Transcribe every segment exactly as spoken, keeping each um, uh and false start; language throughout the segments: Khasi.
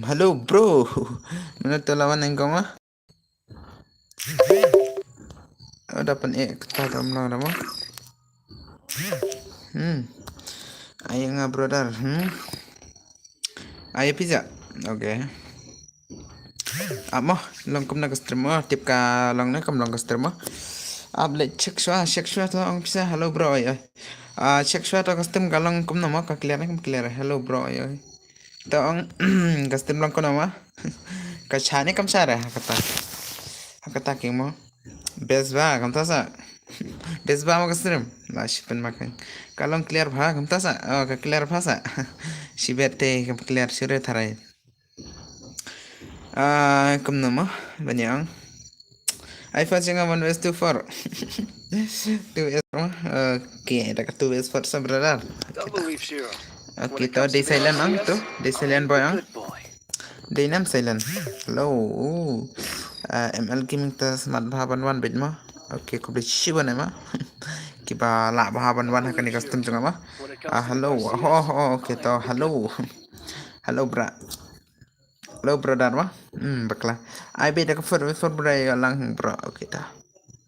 Hello bro. Mano to lawan engkong ah? Ada pen ek kata da mlang da mo. Hmm. Ai nga brother. Hmm. Ai pizza. Okay. Ap mo long kumna ka stream mo, tip ka long ne kam long ka stream mo. Ap le check shwa, check shwa to ong pisa. Hello bro, oi oi. Ah, check shwa to ka stream ka long kumna mo, ka clear ne kam clear. Hello bro, oi oi. To ong ka stream long kumna mo. Ka cha ne kam cha re, ha kata. Ha kata king mo. Best ba, kam ta sa. Best ba mo ka stream. La shi pen ma kan. Ka long clear ba, kam ta sa. Oh, ka clear ba sa. Shi bet te kam clear shi re tharai. Ah, kumno mo, banyang. Ai first jeng one S two four. Two S four mo. Okay, da ka two S four sa brother. Okay, to dei silent ang to. Dei silent boy ang. Dei nam silent. Hello. Ah, M L Gaming ta smat ba ban wan bit mo. Okay, ko bit shi ban ma. Kiba la ba ban wan ha kani ka stream jong ma. Ah, hello. Oh, oh, okay to. Hello. Hello bra. Hello brother ma. Hmm, bakla. Ai bit da ka four four bra ya lang bro. Okay ta.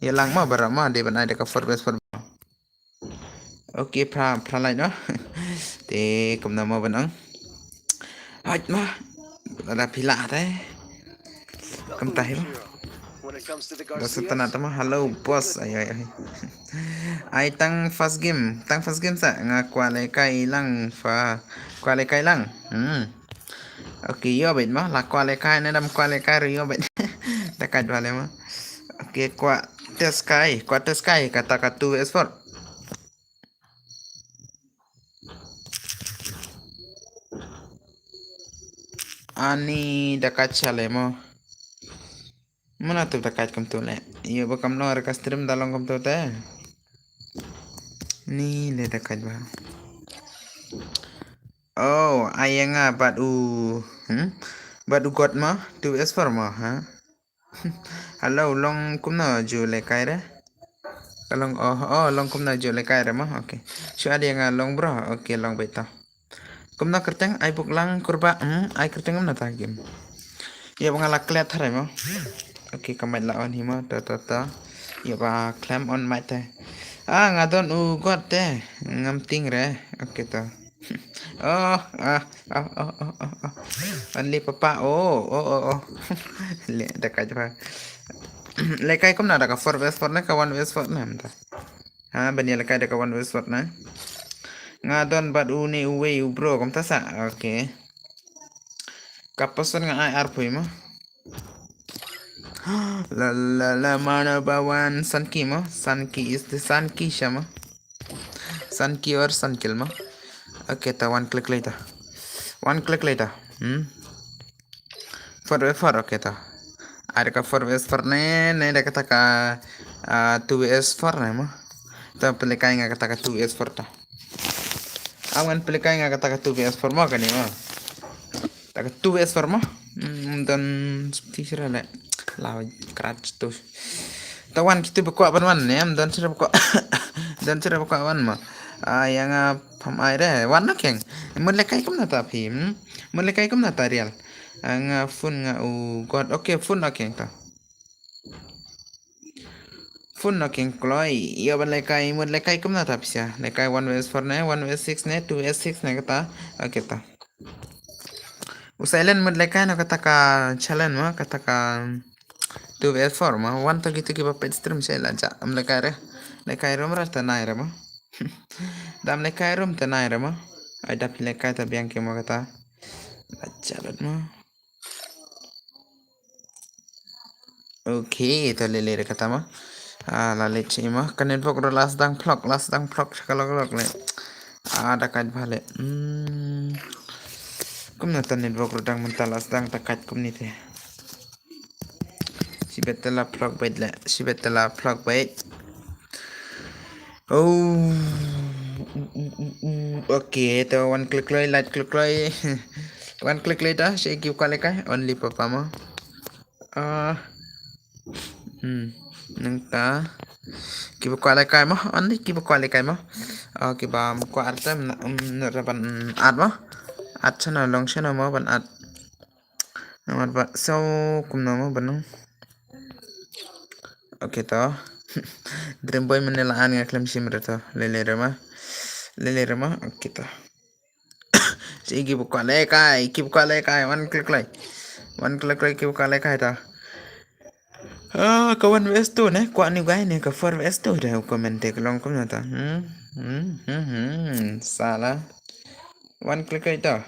Ya lang ma bra ma, dei ban ai da ka four four. Okay, pra pra lai no. Te kumna mo ban ang. Hait ma. Ada pila te. Kam tahi ma. Da satana tama. Hello boss. Ai ai ai. Ai tang first game, tang first game sa nga kwah le kai lang fa, kwah le kai lang. Hmm. Okay, yo bet ma, la kwah le kai ne dam kwah le kai ru yo bet. Da kai dwa le ma. Okay, kwah test kai, kwah test kai kata ka two S four. Ani da kai chale mo. Muna tu da kai kum tu le. Yo ba kam long re ka stream da long kum tu te. Ni le da kai ba. Oh, ayanga bat u. Hmm? Bat u got ma, two S four ma, ha? Hello, long kumno ju le kai re? Ka long, oh, oh, long kumno ju le kai re ma? Okay. Shu adi nga long bro. Okay, long beta. Kumno kerteng ai buk lang kurba, hmm, ai kerteng kumno ta game. Ya ba nga la klet thare ma. Okay, ka mic la on hi ma, ta ta ta. Ya ba klem on mic te. Ah, nga don u got te. Ngam ting re. Okay ta. Oh, ah, oh, oh, oh, oh, oh. Only papa. Oh, oh, oh, oh. Le da kai ba. Le kai kumna da ka four versus four ne ka one versus four ne mta. Ha, ban ya le kai da ka one versus four ne. Nga don bat u ne u wei u bro kumta sa. Okay. Ka person nga ai ar pui ma. La la la mana ba wan Sanki ma. Sanki is the Sanki shama. Sanki or Sankil ma. Okay, ta one click later. One click later. Hmm. Four versus four, okay ta. Ada ka four versus four ne, ne da kata ka, ah, two versus four ne ma. Ta pelekai nga kata ka two versus four ta. Awan pelekai nga kata ka two versus four ma kani ma. Ta ka two versus four ma. Hmm, don tisra le. Law krat tu. Ta wan kitu ba kwah ban wan ne, don sira ba kwah. Don sira ba kwah wan ma. Ah, yang, ah, pam ai re. Wan na keng. Mun le kai kumna ta phi. Hmm? Mun le kai kumna ta real. Ah, nga phone nga u got. Okay, phone okay ta. Phone no keng kloi. Yo ban le kai, mun le kai kumna ta pisa. Le kai one versus four ne, one versus six ne, two versus six ne kata. Okay ta. U silent mun le kai no kata ka challenge ma, kata ka two versus four ma. Wan to gitu ki ba pet stream se la ja. Am le kai re. Le kai rum ra ta nai re ma. Dam le kai rum ta nai re ma. Ai dap le kai ta biang ke ma kata. La ja lat ma. Okay, ta lele re kata ma. Ah, la le chi ma. Ka network ro las dang plok, las dang plok, shaka lok lok le. Ah, da kaj bha le. Hmm. Kumna ta network ro dang mynta las dang ta kaj kumni te. Shibet ta la plok bait le. Shibet ta la plok bait. Oh. Okay, ta one click loi, light click loi. One click loi ta, shi ki kwah le kai, only papa ma. Ah. Hmm. Nang ta. Ki ba kwah le kai ma, only ki ba kwah le kai ma. Ah, ki ba kwah ar ta, um, na raban, um, ar ma. At shano, long shano mo ban at. Namar ba so kumno mo ban nang. Okay to. Dream boy mynne la an nga khlem shim re to. Lele re ma. Lele re ma. Okay to. Shi ki bukwa le kai, ki bukwa le kai, wan klik le. Wan klik le ki bukwa le kai to. Ah, ka one vs two ne, kwah ni gai ne ka four vs two de, comment te ka long kumno ta. Hmm, hmm, hmm, hmm, sala. Wan klik kai ta.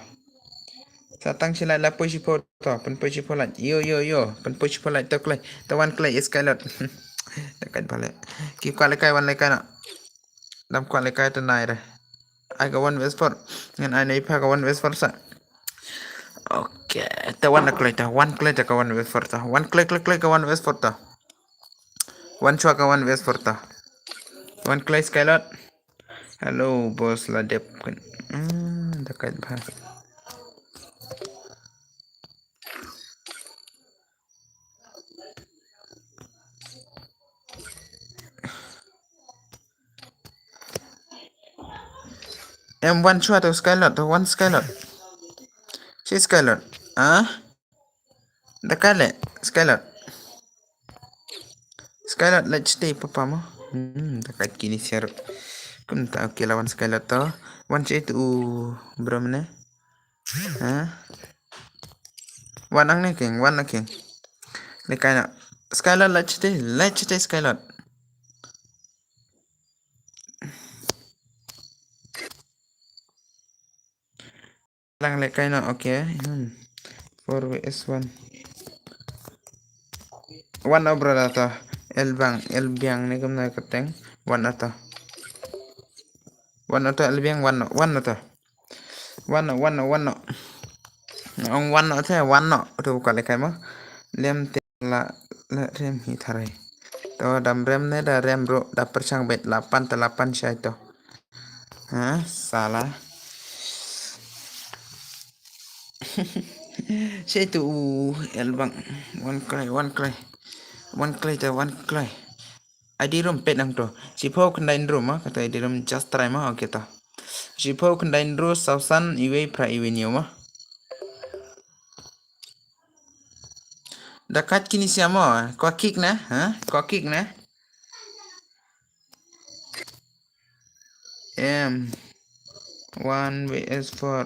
Sa tang shi lai la pui shi pho ta, pun pui shi pho lai. Yo, yo, yo, pun pui shi pho lai to klai. Ta wan klai is kai lot. Ta kai bale. Ki kwah le kai wan le kai na. Dam kwah le kai ta nai re. Ai ka one vs four. Ngan ai nei pha ka one vs four sa. Okay, ta wan klai ta, wan klai ta ka one vs four ta. Wan klai, klai, klai ka one vs four ta. Wan chwa ka one vs four ta. Wan klai Skylord. Hello, boss la dep kan. Hmm, da kai bha. Em wan chwa to Skylord, to wan Skylord. Shi Skylord. Ah? Da kai le, Skylord. Skylord, let's stay papa mo. Hmm, da kai kini share. Kum ta okay la wan Skylord to. Wan che tu bro mane. Ha? Wan ang ne king, wan ang king. Le kai na. Skylord, let's stay, let's stay Skylord. Lang le kai na, okay. Hmm. Four vs one. One no brother to. Elbang, Elbiang ne kumna kateng. One no to. One no to Elbiang, one no, one no to. One no, one no, one no. Ong one no te, one no. Tu ka le kai mo. Lem te la, la rem hi tharai. To dam rem ne da rem ro, da perchang bet la pan te la pan shai to. Ha, sala. Shai tu u Elbang. Wan klai, wan klai. Wan klai ta, wan klai. I D room pet nang to. Shiphew khyndai hynriew ma, kata I D room just try ma, okay to. Shiphew khyndai hynriew saw san iwei phra iwei hynñiew ma. Da kat kini sia mo, kwah kick na, ha? Kwah kick na. Em. One vs four.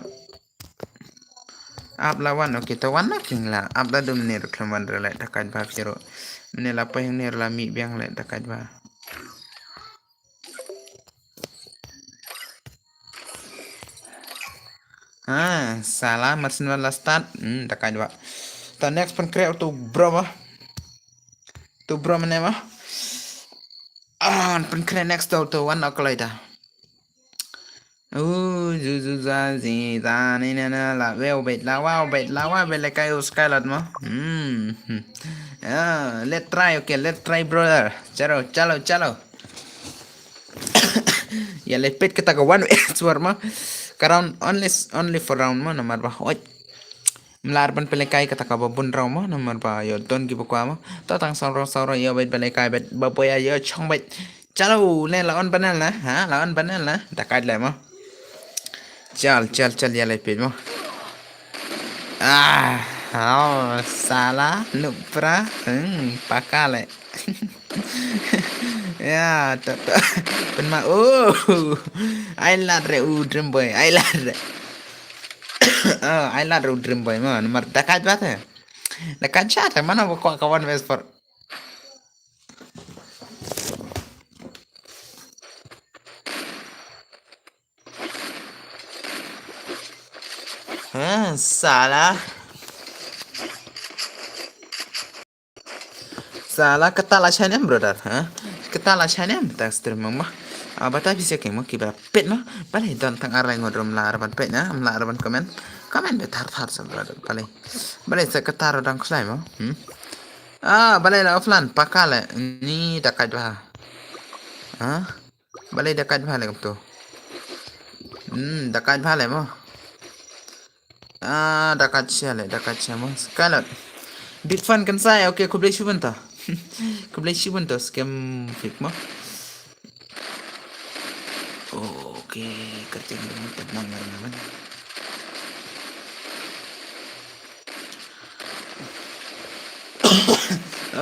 Ap la wan, okay, ta wan na king la. Ap la dum ne rukhlem wan rela, ta kaj ba firo. Mne la pa ne la mi biang le, ta kaj ba. Ah, sala, marsin wan la start. Hmm, ta kaj ba. Ta next pun kre tu bro ba. Tu bro mne ma. Ah, pun kre next tu, tu wan na klai ta. Uh, zu, zu, za, zi, za, ni, na, na, la, wow, bet, la, wow, bet, la, wow, bet, le kai u Skylord mo. Hmm. Ah, let's try, okay, let's try, brother. Chalo, chalo, chalo. Ya le pet kata ka one vs four mo. Ka round only, only for round mo, namar ba hoi. Mlar ban pele kai kata ka ba bun rau mo, namar ba yo don ki ba kwa mo. To tang sauro sauro yo bet bele kai bet ba boya yo chong bet. Chalo ne la on banal na, ha, la on banal na. Da kai le mo. Chal, chal, chal ya le pet mo. Ah, oh, sala, nupra, hmm, pakale. Ya, to, to. Pen ma, oh. Ai lad re u dream boy, ai lad re. Oh, ai lad re u dream boy mo, namar da kaj ba te. Da kaj cha te, mana ba kwa ka one vs four. Ha, sala. Sala kata la chai nem, brother, ha? Kata la chai nem, ta stream mo. Ah, bata bisa ke mo, ki ba pet mo. Bale don tang arai ngodrom la arban pet na, la arban comment. Comment be thar thar sa, brother, bale. Bale sa kata ro dang khlai mo. Hmm? Ah, bale la offline, pakale. Ni da kaj ba. Ha? Balei da kat bha le kumto. Hmm, da kat bha le mo. Ah, da kat sia le, da kat sia mo. Skylar. Big fan kan sai, okay, khublei shibun ta. Khublei shibun ta, scam fake mo. Okay, kerja ni tempat nang nang.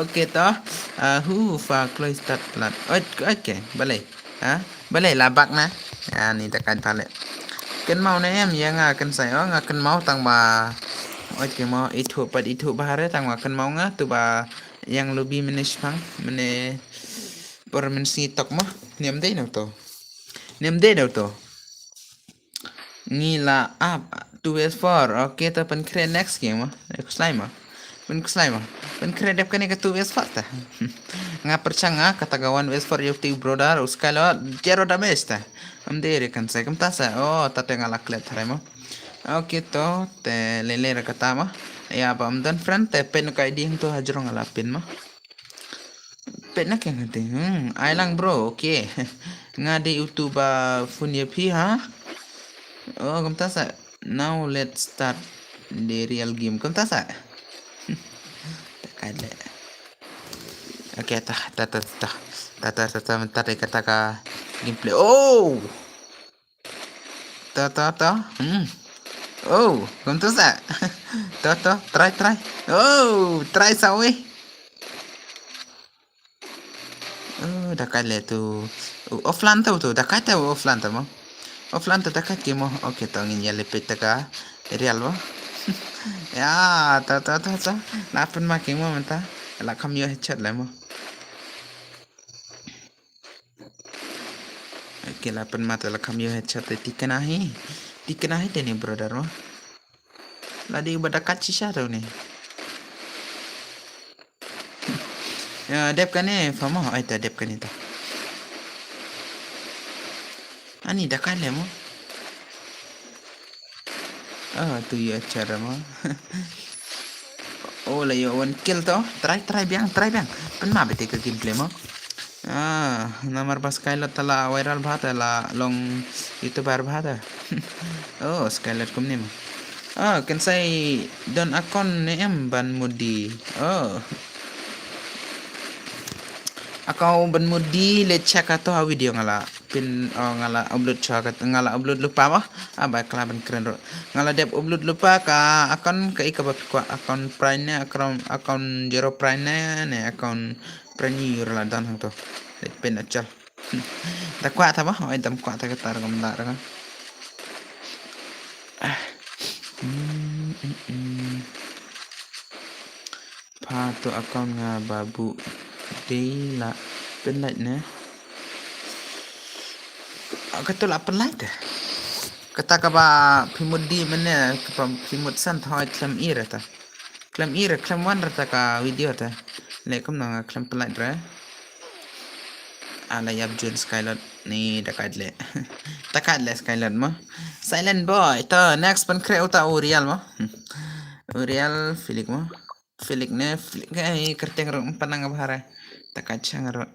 Okay to. Ah, hu fa kloi start plat. Oi, okay, balei. Ha? Balei la bak na. Ah, ni da kan pale. Kynmaw ne em ïa nga kynsai o nga kynmaw tang ba. Oi, kynmaw ithuh pat ithuh ba hare tang ba kynmaw nga tu ba ïa lobby mane shipang mane por men si tok mo. Niam dei no to. Niam dei no to. Ngi la ap two vs four. Okay, to pynkhreh next game mo. Next time mo. Pynkhreh mo. Pynkhreh dep kane ka two vs four ta. Nga pyrshang nga kata ka one vs four ïa utu brother u Skylord zero damage ta. Am dei re kan sa kumta sa. Oh, ta te nga la klet thrai mo. Okay, to te lele re kata mo. Ïa ba am don friend te pin ka I D hangto hajrong la pin mo. Pet na keng hati. Hmm, ai lang bro, okay. Nga dei utu ba phone ïa phi ha. Oh, kumta sa. Now let's start the real game. Kumta sa. Ta kai le. Okay, ta ta ta ta ta ta ta ta ta ta ta ta gameplay. Oh! Ta ta ta. Hmm. Oh, kumta sa. Ta ta, try try. Oh, try sa wei. Oh, da kai le tu. Oh, offline tu tu, da kai tu offline tu mo. Offline tu da kai ki mo. Okay, to ngin ïa lipit ta ka real mo. Ya, ta ta ta ta. Na pun ma ki mo menta. La kam ïoh headshot le mo. Okay, la pun ma ta la kam ïoh headshot te tikna hi. Tikna hi te ni brother mo. La dei ba da kat shisha tau ni. Ya, dep kane, famo, ai ta dep kane ta. Ani da kane mo. Oh, tu ïa cara mo. Oh, la ïa one kill to. Try, try biang, try biang. Pynma bete ka gameplay mo. Ah, namar ba Skylord ta la viral bha ta la long YouTuber bha ta. Oh, Skylord kumne mo. Oh, kan sai don account ne em ban mudi. Oh. Account ban mudi le check ato ha video nga la pin, oh, nga la upload cha ka nga la upload lupa mo. Ah, ba kla ban kren ro. Nga la dep upload lupa ka account ka ika ba phi kwah account prime ne account, account zero prime ne ne account prime ni yur la don hang to. Let pin achal. Da kwah ta ba, oi dam kwah ta ka tar kam da ra. Ah. Hmm, hmm, hmm. Pha to account nga babu dei la pynlait ne. Ka to la pynlait te. Kata ka ba phi mut di mene, ka ba phi mut san thoi klem i re ta. Klem i re, klem wan re ta ka video ta. Le kum nang klem pynlait re. Ala yap jun Skylord ni da kait le. Da kait le Skylord mo. Silent boy. To next pan kre uta u real mo. U real Felix mo. Felix ne, Felix ne, eh, kerteng ro panang bahara. Da kait chang ro.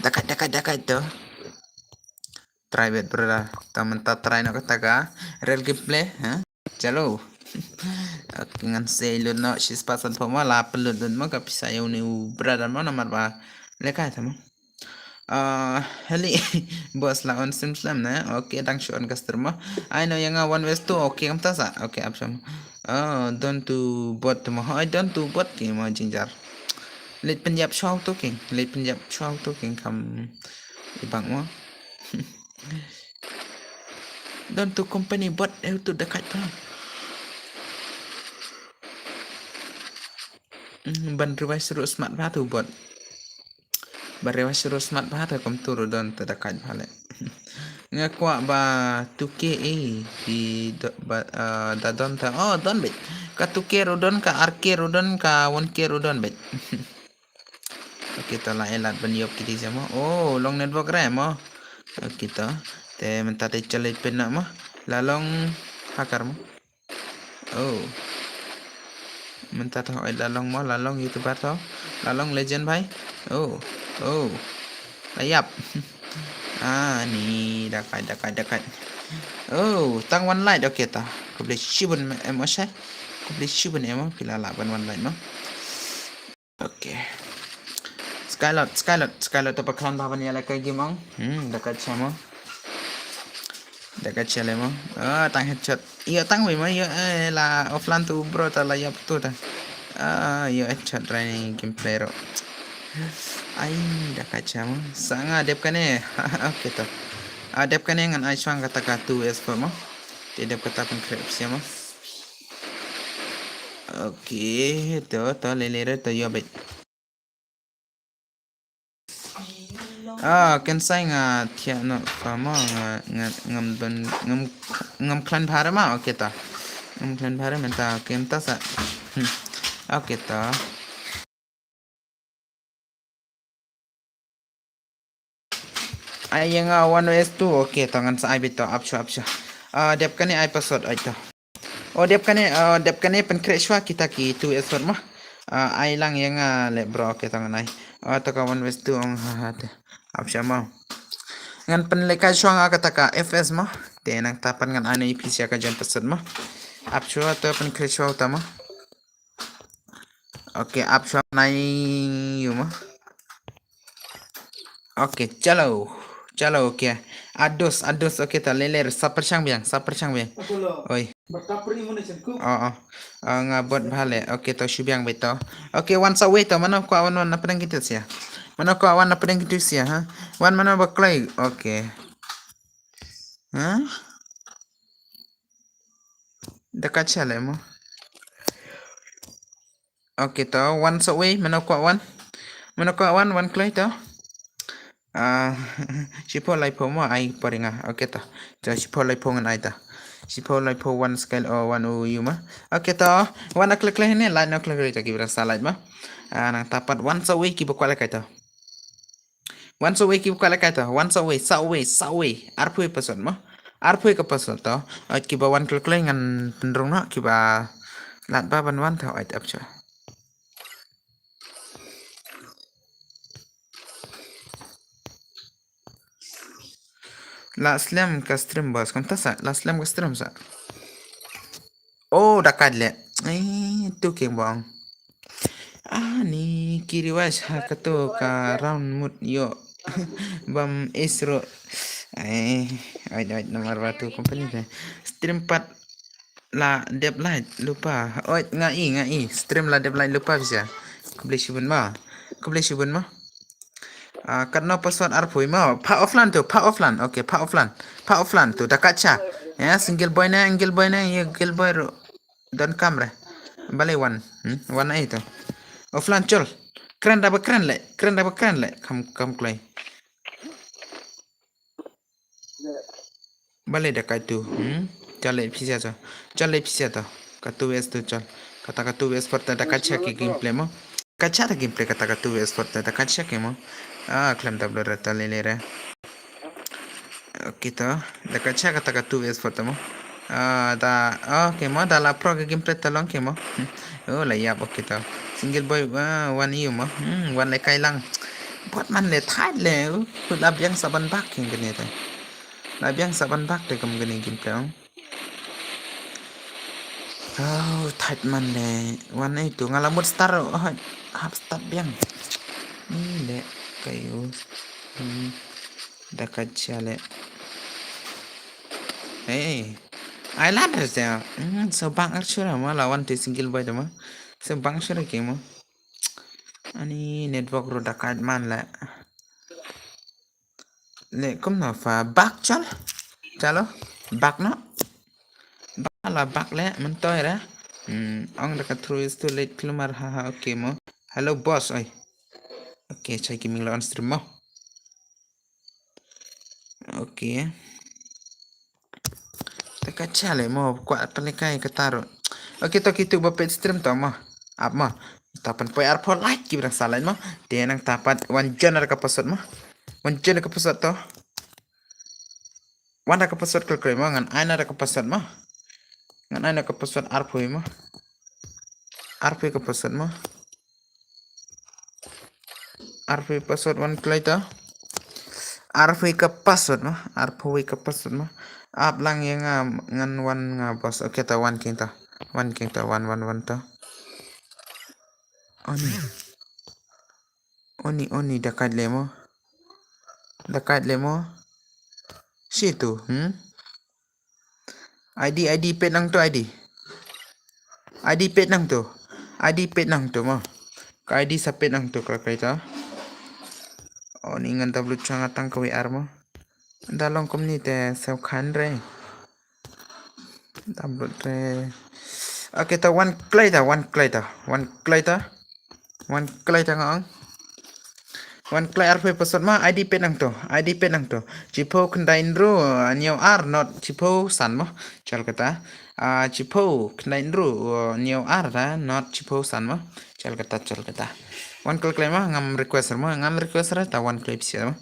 Da kait, da kait, da kait to. Try bet brother. Ta mynta try no kata ka real gameplay, ha? Chalo. Okay, ngan sei lut no shi spah san phew mo la pynlut lut mo ka pisa ïa une u brother mo namar ba. Lekai ta mo. Ah, heli boss la on sim slam ne. Okay, dang shu on ka stream mo. Ai no ïa nga one vs two. Okay, kam ta sa. Okay, ap sam. Oh, don tu bot tu mo. Ai don tu bot ki mo jinjar. Leit pynïap shaw tu king. Leit pynïap shaw tu king kam ibang mo. Don tu company bot eu tu dekat tu. Hmm, ban revise ru smart ba tu bot. Ban revise ru smart ba tu kom tu ru don tu dekat bale. Nga kwah ba two K e di do, ba, eh, da don ta. Oh, don bet. Ka two K ru don, ka R K ru don, ka one K ru don bet. Okay, to la elat ban yop kiti jamo. Oh, long network re mo. Okay, to. Te mynta te chalai pin na mo. La long hacker mo. Oh. Mynta to oi la long mo, la long YouTuber to. La long legend bhai. Oh. Oh. La yap. Ah, ni dakai dakai dakai. Oh, tang one light okay ta. Khublei shibun em o shai. Khublei shibun em o pila la ban one light mo. Okay. Skylord, Skylord, Skylord to paklan ba ban ïa la ka game ong. Hmm, da ka cha mo. Da ka cha le mo. Ah, tang headshot. Ïa tang wi mo ïa, eh, la offline tu bro ta la ïa tu ta. Ah, ïoh headshot rai ni gameplay ruh. Ai, da ka cha mo. Sa nga dep kane. Okay to. Ah, dep kane ngan ai shuwa kata ka two S four mo. Te dep kata pynkhreh pisa mo. Okay, to, to, lele re, to, ïoh beit. Ah, kan sai nga thiah noh fa mo, nga, nga, ngam don, ngam, ngam khlaiñ bha re ma, okay ta. Ngam khlaiñ bha re mynta, okay mynta sa. Hmm. Okay ta. Ai ïa nga one S two, okay ta, ngan sa ai beit to, ap shuwa, ap shuwa. Ah, dep kane ai password, ai to. Oh, dep kane, ah, dep kane pynkhreh shuwa kita ki two S four mo. Ah, ai lang ïa nga leh bro, okay ta ngan ai. Ah, to ka one S two ong ha ha te. Ap shuwa mo. Ngan pynlehkai shuwa nga kata ka F S mo. Te nangta pat ngan ai na ïa phi shuwa ka jam password mo. Ap shuwa to pynkhreh shuwa uta mo. Okay, ap shuwa nai yu mo. Okay, chalo. Chalo, okay. Ados, ados, okay ta, lele re, sa pyrshang biang, sa pyrshang biang. Oi. Oh, oh. Ah, nga bot bha le. Okay, to shu biang beit to. Okay, wan sa wei to, mano kwah wan wan na pdeng ki tu sia. Mano kwah wan na pdeng ki tu sia, ha? Wan mano ba kloi. Okay. Ha? Da ka cha le mo. Okay to, wan sa wei, mano kwah wan. Mano kwah wan, wan kloi to. Ah, shiphew laiphew mo ai por ïa nga. Okay to. To shiphew laiphew ngan ai to. Shiphew laiphew wan scale o wan u yu ma. Okay to. Wan a kloi kloi ne, lait no kloi kloi to ki bra sa lait ma. Ah, nangta pat wan sa wei ki ba kwah lehkai to. Wan sa wei ki ba kwah lehkai to. Wan sa wei, sa wei, sa wei. Arphew password mo. Arphew ka password to. Oi ki ba wan kloi kloi ngan pynrung noh ki ba lad ba ban wan to, oi ap shuwa. La slem ka stream boss, kumta sa, la slem ka stream sa. Oh, da ka le. Eh, tu king bong. Ah, ni kiri waj ha kato ka round mut yo. Bam isro. Eh, oi, oi, nomor batu company te. Stream pat la dep light lupa. Oi, nga i, nga i. Stream la dep light lupa bisa. Khublei shibun ma. Khublei shibun ma. Ah, katno password arphew mo. Pha offline tu, pha offline. Okay, pha offline. Pha offline tu, da ka cha. Ya, single boy na, single boy na, ya, single boy ro. Don kam re. Balei wan. Hmm? Wan ai tu. Offline chol. Kren da ba kren le. Kren da ba kren le. Kam, kam kloi. Balei da ka tu. Hmm? Chale pisa to. Chale pisa to. Ka tu wes tu chal. Kata ka tu wes forte da ka cha ki gameplay mo. Ka cha da gameplay kata ka tu wes forte da ka cha ki mo. Ah, klem da blur ta le le re. Okay to. Da ka cha kata ka tu wes forte mo. Ah, da, okay mo, da la pro ka gameplay ta long ki mo. Hmm. Oh, la yap, okay to. Single boy, ah, wan yu mo. Hmm, wan le kai lang. Bot man le thait le. Uh, la biang sa ban bak king kene te. La biang sa ban bak te kam kene gameplay. Oh, thait man le. Wan ai tu nga la mut star. Oh, hap start biang. Ni le kai u. Hmm. Da ka cha le. Hey. Ai la da se. Hmm, so bang ar shura ma la wan te single boy te ma. So bang shura ki mo. Ani network ro da ka man le. Le kumno fa bak chal. Chalo. Bak no. Bak la bak le, myntoi re. Hmm, ong da ka through is too late klumar, ha ha, okay mo. Hello boss, oi. Okay, chai ki ming la on stream mo. Okay. Ta ka cha le mo, kwah pynlehkai kata ro. Okay, to ki tu ba peit stream to mo. Ap mo. Ta pynpoi arphew like ki bra sa like mo. Te nangta pat wan join da ka password mo. Wan join da ka password to. Wan da ka password kloi kloi mo, ngan ai na da ka password mo. Ngan ai na ka password arphew mo. Arphew ka password mo. Arphew password wan kloi to. Arphew ka password mo. Arphew ka password mo. Ap lang ïa nga ngan wan nga boss. Okay to wan king to. Wan king to, wan, wan, wan to. Oni. Oni, oni, da ka le mo. Da ka le mo. Shi tu, hmm? I D, I D, peit nang tu I D. I D peit nang tu. I D peit nangto mo. Ka I D sa peit nangto, ka klei to. O ni ngan download chang tang kawei ar mo. Da long kumne te sew khan re. Download re. Okay, ta wan klei ta, wan klei ta, wan klei ta. Wan klei ta nga ong. Wan klei arphew password ma, I D peit nangto, I D peit nangto. Shiphew khyndai hynriew, uh, hynñiew ar not shiphew san mo. Chal kata. Ah, shiphew khyndai hynriew, uh, hynñiew ar ta not shiphew san mo. Chal kata, chal kata. Wan klei klei ma, ngam request mo, ngam request ra, ta wan klei pisa mo.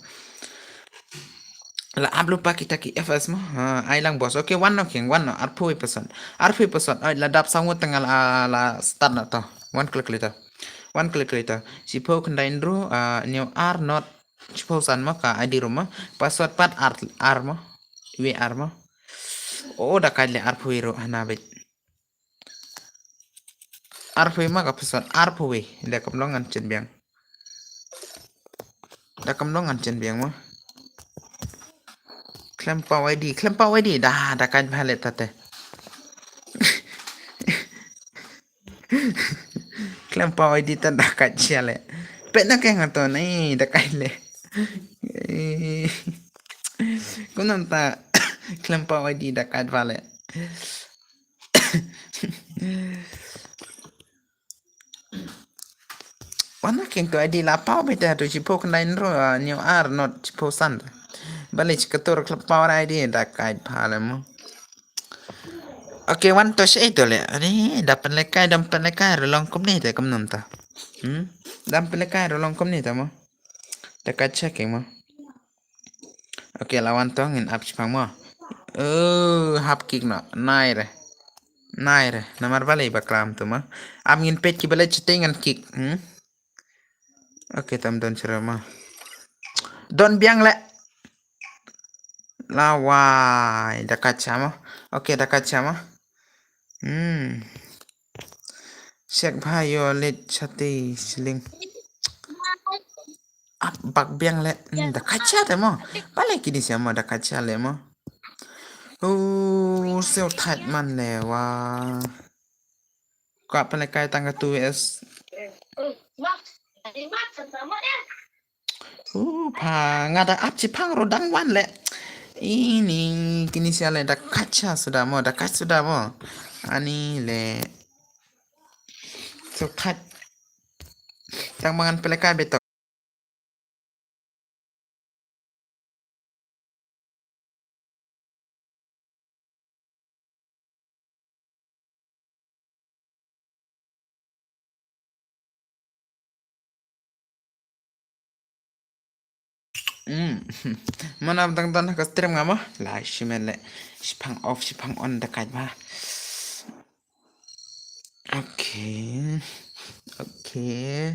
La ap lypa kita ki F S mo. Ha, ai lang boss. Okay, wan no king, wan no. Arphew password. Arphew password. Ai, la dap saw ngut tang la, la start na to. Wan klei klei to. Wan klei klei to. Shiphew khyndai hynriew, ah, hynñiew ar not shiphew san mo ka I D ruh mo. Password pat ar, ar mo. Wei ar mo. Oh, da kai le arphew ruh hana bit. Arphew ma ka password, arphew. Da kam long ngan chen biang. Da kam long ngan chen biang mo. Khlem paw I D, khlem paw I D, da, da kai bha le ta te. Khlem paw I D ta da kai chia le. Peit na ke ngato ni, da kai le. Eh. Kumno ta khlem paw I D da kai bha le. Wan na king to I D la paw beit ta to shiphew khyndai hynriew, ah, hynñiew ar not shiphew san. Balei shi kato ruh khlem paw I D da kai bha le mo. Okay, wan to shi to le. Ani da pynlehkai, da pynlehkai ruh long kumne te kumno ta. Hmm? Da pynlehkai ruh long kumne ta mo. Da kai checking mo. Okay, la wan to ngin ap shipang mo. Oh, hap kick no. Nai re. Nai re. Namar balei ba klam to mo. Am ngin peit ki balei chiteng ngan kick. Hmm? Okay, tam don chira mo. Don biang le. La wai, da kacha mo. Okay, da kacha mo. Hmm. Check bha yo lit chati sling. Ap bak biang le. Hmm, da kacha te mo. Balei kini sia mo da kacha le mo. Oh, seo tight man le wa. Ka pynlehkai tang ka two S. Uh, pha, nga da ap shipang ruh dang wan le. Ini, kini sia le da kacha suda mo, da kacha suda mo. Ani le. So kat. Tang mangan pynlehkai beto. Hmm. Mana dang don ha ka stream nga mo. La shimel le. Shipang off, shipang on da kai ba. Okay. Okay.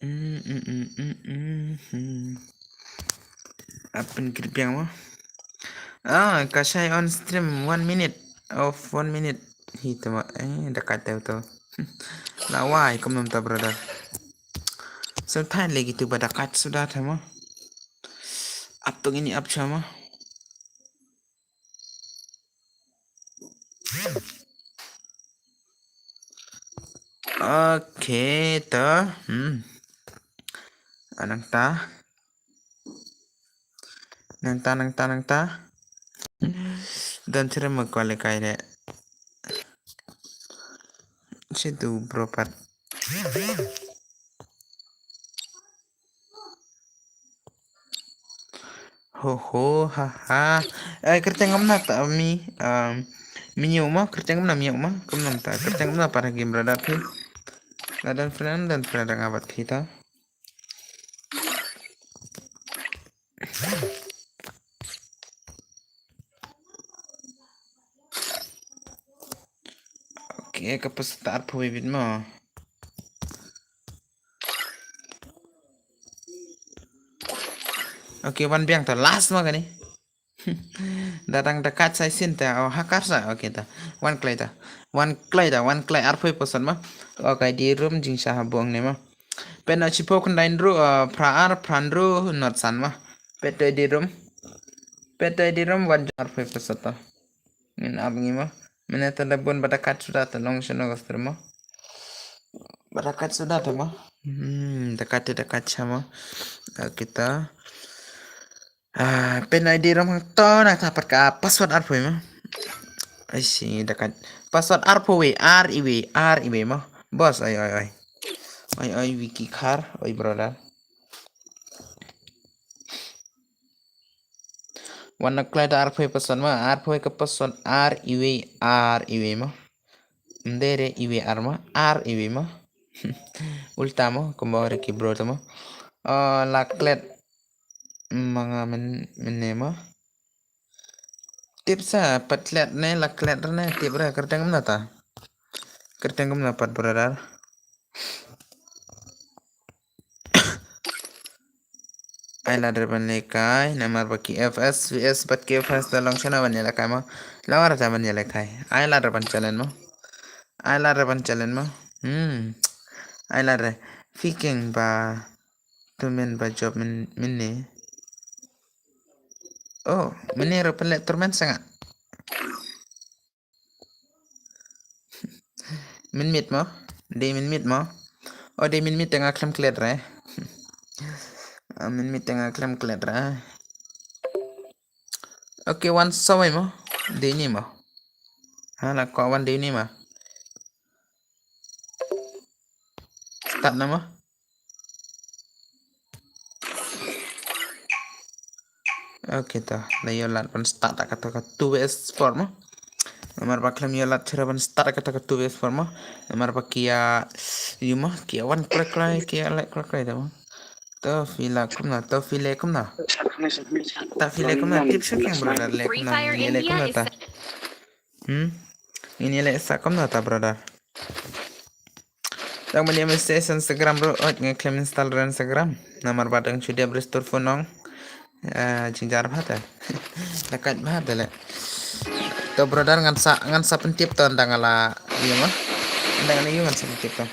Mm, mm, mm, mm, mm, mm. Apun kir biang mo. Ah, ka shai on stream one minute. Of one minute. Hi to mo. Eh, da kai tau to. La wai, kum nom ta brother. So thai lagi tu ba da kai suda tha mo. Ap tu ini ap cha mo. Okay, to. Hmm. Anang ta. Nang ta, nang ta, nang ta. Dan chere mo kwale kai de. Situ bro pat. Ho ho ha ha. Eh, kerja ngamna ta mi, um, minyu ma, kerja ngamna minyu ma, kumna ta, kerja ngamna para game rada phi. Ladan friend dan friend ngabat phi ta. Okay, ka pas ta arphew bit mo. Okay, wan biang ta last ma kani. Dadang da kat sai sin ta, oh, hakar sa, okay ta. Wan klai ta. Wan klai ta, wan klai arphew percent ma. Okay, di room jing sha habong ne ma. Pet na chipo kundai nru, uh, pra ar, pra nru, not san ma. Pet to di room. Pet to di room, wan arphew percent ta. Ngin ap ngi mo. Mynne te da bun ba da kat suda te long shano ka stream mo. Ba da kat suda te mo. Hmm, da kat te da kat sha mo. Kita. Ah, pin I D rom hang to na ta pat ka password arphew mo. Ai si da kat. Password arphew wei, ar iwei, ar iwei mo. Boss, ai ai ai. Ai ai Wiki Khar, ai brother. Wan na klai da arphew wei password mo, arphew wei ka password ar iwei, ar iwei mo. Ndere iwei ar mo, ar iwei mo. Ulta mo, kumba ore ki bro to mo. Oh, la klet. Manga men, men ne mo. Tip sa, pat klet ne, la klet ne, tip re, kyrteng kumno ta. Kyrteng kumno pat brother. Ai lad re ban lehkai, namar ba ki F S, V S, bad ki F S da long shano ban ïalehkai mo. Long ar ta ban ïalehkai. Ai lad re ban challenge mo. Ai lad re ban challenge mo. Hmm. Ai lad re. Phi keng ba tu men ba job men, men ne. Oh, men ne ro pynleh tournament sanga. Min mit mo? Dei min mit mo? Oh, dei min mit te nga khlem klet re. Ah, min mit te nga khlem klet re. Okay, wan sawai mo? Dei ni mo? Ha, la ko wan dei ni mo? Start na mo? Okay, to la ïoh lad ban start da kata ka two vs four mo. Namar ba khlem ïoh lad chira ban start da kata ka two vs four mo. Namar ba ki ïa ïu mo, ki ïa wan krai krai, ki ïa leh krai krai da mo. To phi la kumno, to phi leh kumno. Ta phi leh kumno, tip sha keng brother leh kumno, ngin ïa leh kumno ta. Hmm? Ngin ïa leh sa kumno ta brother. Tang ban ïa message Instagram bro, ot nga khlem install re Instagram. Namar ba dang shu dep restore phone ong. Ah, jingjar bha te. Da kait bha te le. To brother ngan sa, ngan sa pyntip to ndang ala ïu ma. Ndang ala ïu ngan sa pyntip to.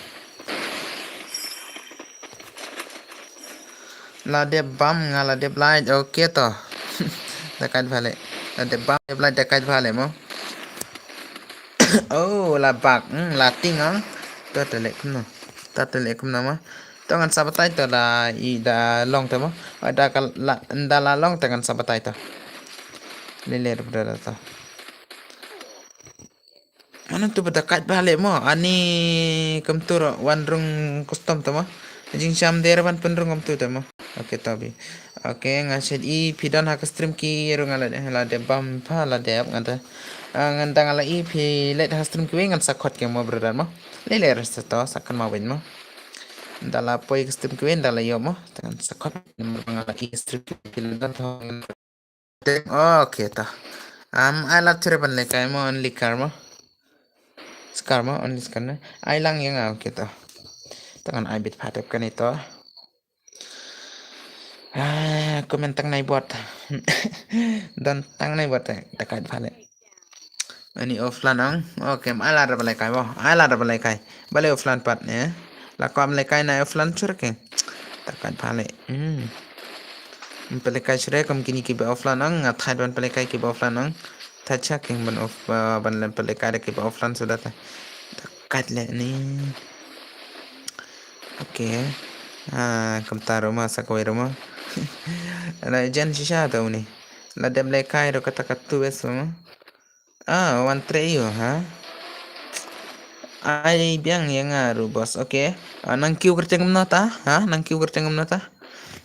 La dep bam nga la dep like, okay to. Da kait bha le. La dep bam dep like da kait bha le mo. Oh, la bak, hmm, la ting ah. To te le kumno. To te le kumno mo. To ngan sa batai to da i da long te mo. Oh, da ka la, da la long te ngan sa batai to. Le le da to. Mano tu ba da kait bha le mo. Ani kumtu ro wan rung custom te mo. Jingsham der ban pynrung kumtu te mo. Okay, to bi. Okay, nga shet i phi don ha ka stream ki rung ala de, la de bam pha la de ap nga te. Ah, ngan dang ala i phi let ha stream ki wei ngan sa khot ke mo brother mo. Le le rest to sa kan ma wen mo. Da la poi ka stream ki wei da la ïoh mo. Ngan sa khot mo nga la i stream ki wei la don to. Okay, to. Am, ai lad chire ban le kai mo only car mo. Scar mo only scar ne. Ai lang ïa nga, okay, to. To ngan ai bit pha dep kane to. Ah, comment tang nai bot. Don tang nai bot, eh, da kait bha le. Ani offline ang. Okay, ai lad re ba le kai mo. Ai lad re ba le kai. Ba le offline pat ne. La ko am le kai na offline chur ke. Da kait bha le. Hmm. Pelekai sure kam kini ki ba offline ang, nga thait ban pelekai ki ba offline ang. Thait cha king ban off, ah, ban lem pelekai da ki ba offline sudah ta. Kat le ni. Okay. Ah, kam ta ruma sa kawai ruma. Ala jen shisha ta uni. La dem lekai ro kata katu es ruma. Ah, wan trei ïu, ha? Ai biang ïa nga ru boss, okay. Ah, nang kiu kerteng kumno ta, ha? Nang kiu kerteng kumno ta?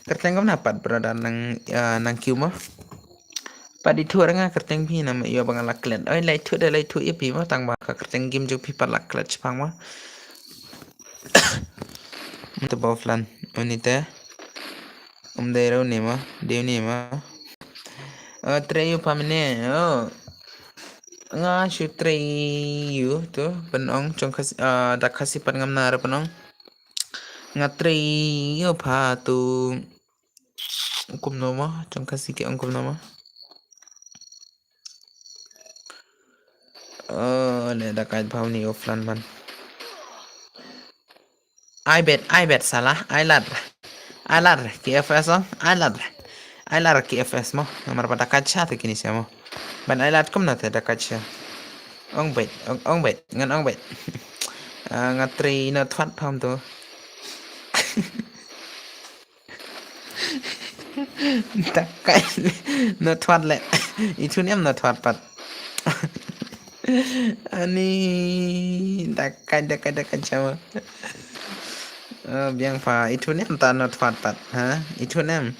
Kerteng kumno pat brother nang, ah, nang kiu mo? Pat di thu nga kerteng phi na ma ïa ba nga la klet. Oi lai thu de lai thu ïa phi mo tang ba ka kerteng game ju phi pat la klet chipang mo. Te ba offline. Oni te. Um dei rau ni ma, dei ni ma. Oh, trei ïu pha mene. Oh. Nga shu trei ïu tu pynong chong Khasi, ah, da Khasi pat ngam na re pynong. Nga trei ïu pha tu kumno ma chong Khasi ki ong kumno ma. Oh, le da kait bha uni offline man. Ai bet, ai bet salah, ai lad. Ai lad ki F S ong, ai lad. Ai lad ki F S mo, namar ba da kait cha te kini se mo. Ban ai lad kumno te da kait sha. Ong beit, ong, ong beit, ngan ong beit. Ah, nga trei no thwat pham tu. Da kait no thwat le. Itu niam no thwat pat. Ani da kait, da kait, da kait sama. Oh, biang pha, itu niam ta no thwat pat, ha? Itu niam.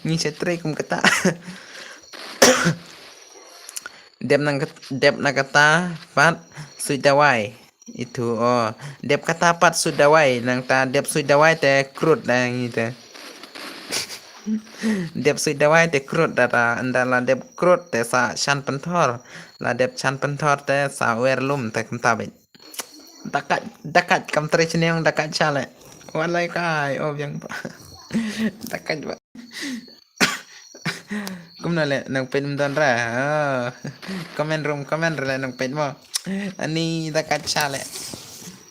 Ngi sa trei kum kata. Dep nang kat-, dep na kata pat suit dawai. Itu, oh. Dep kata pat suit dawai, nang ta dep suit dawai te krut da ngi te. Dep suit dawai te krut da ta, ynda la dep krut te sa shan pynthor. La dep shan pynthor te sa wer lum te kumta beit. Da kait, da kait kam trei sniang da kait sha le. Walai kai, oh biang ba. Da kait ba. Kumno le nang peit mdon ra. Oh. Comment room, comment ra le nang peit mo. Ani da kait sha le.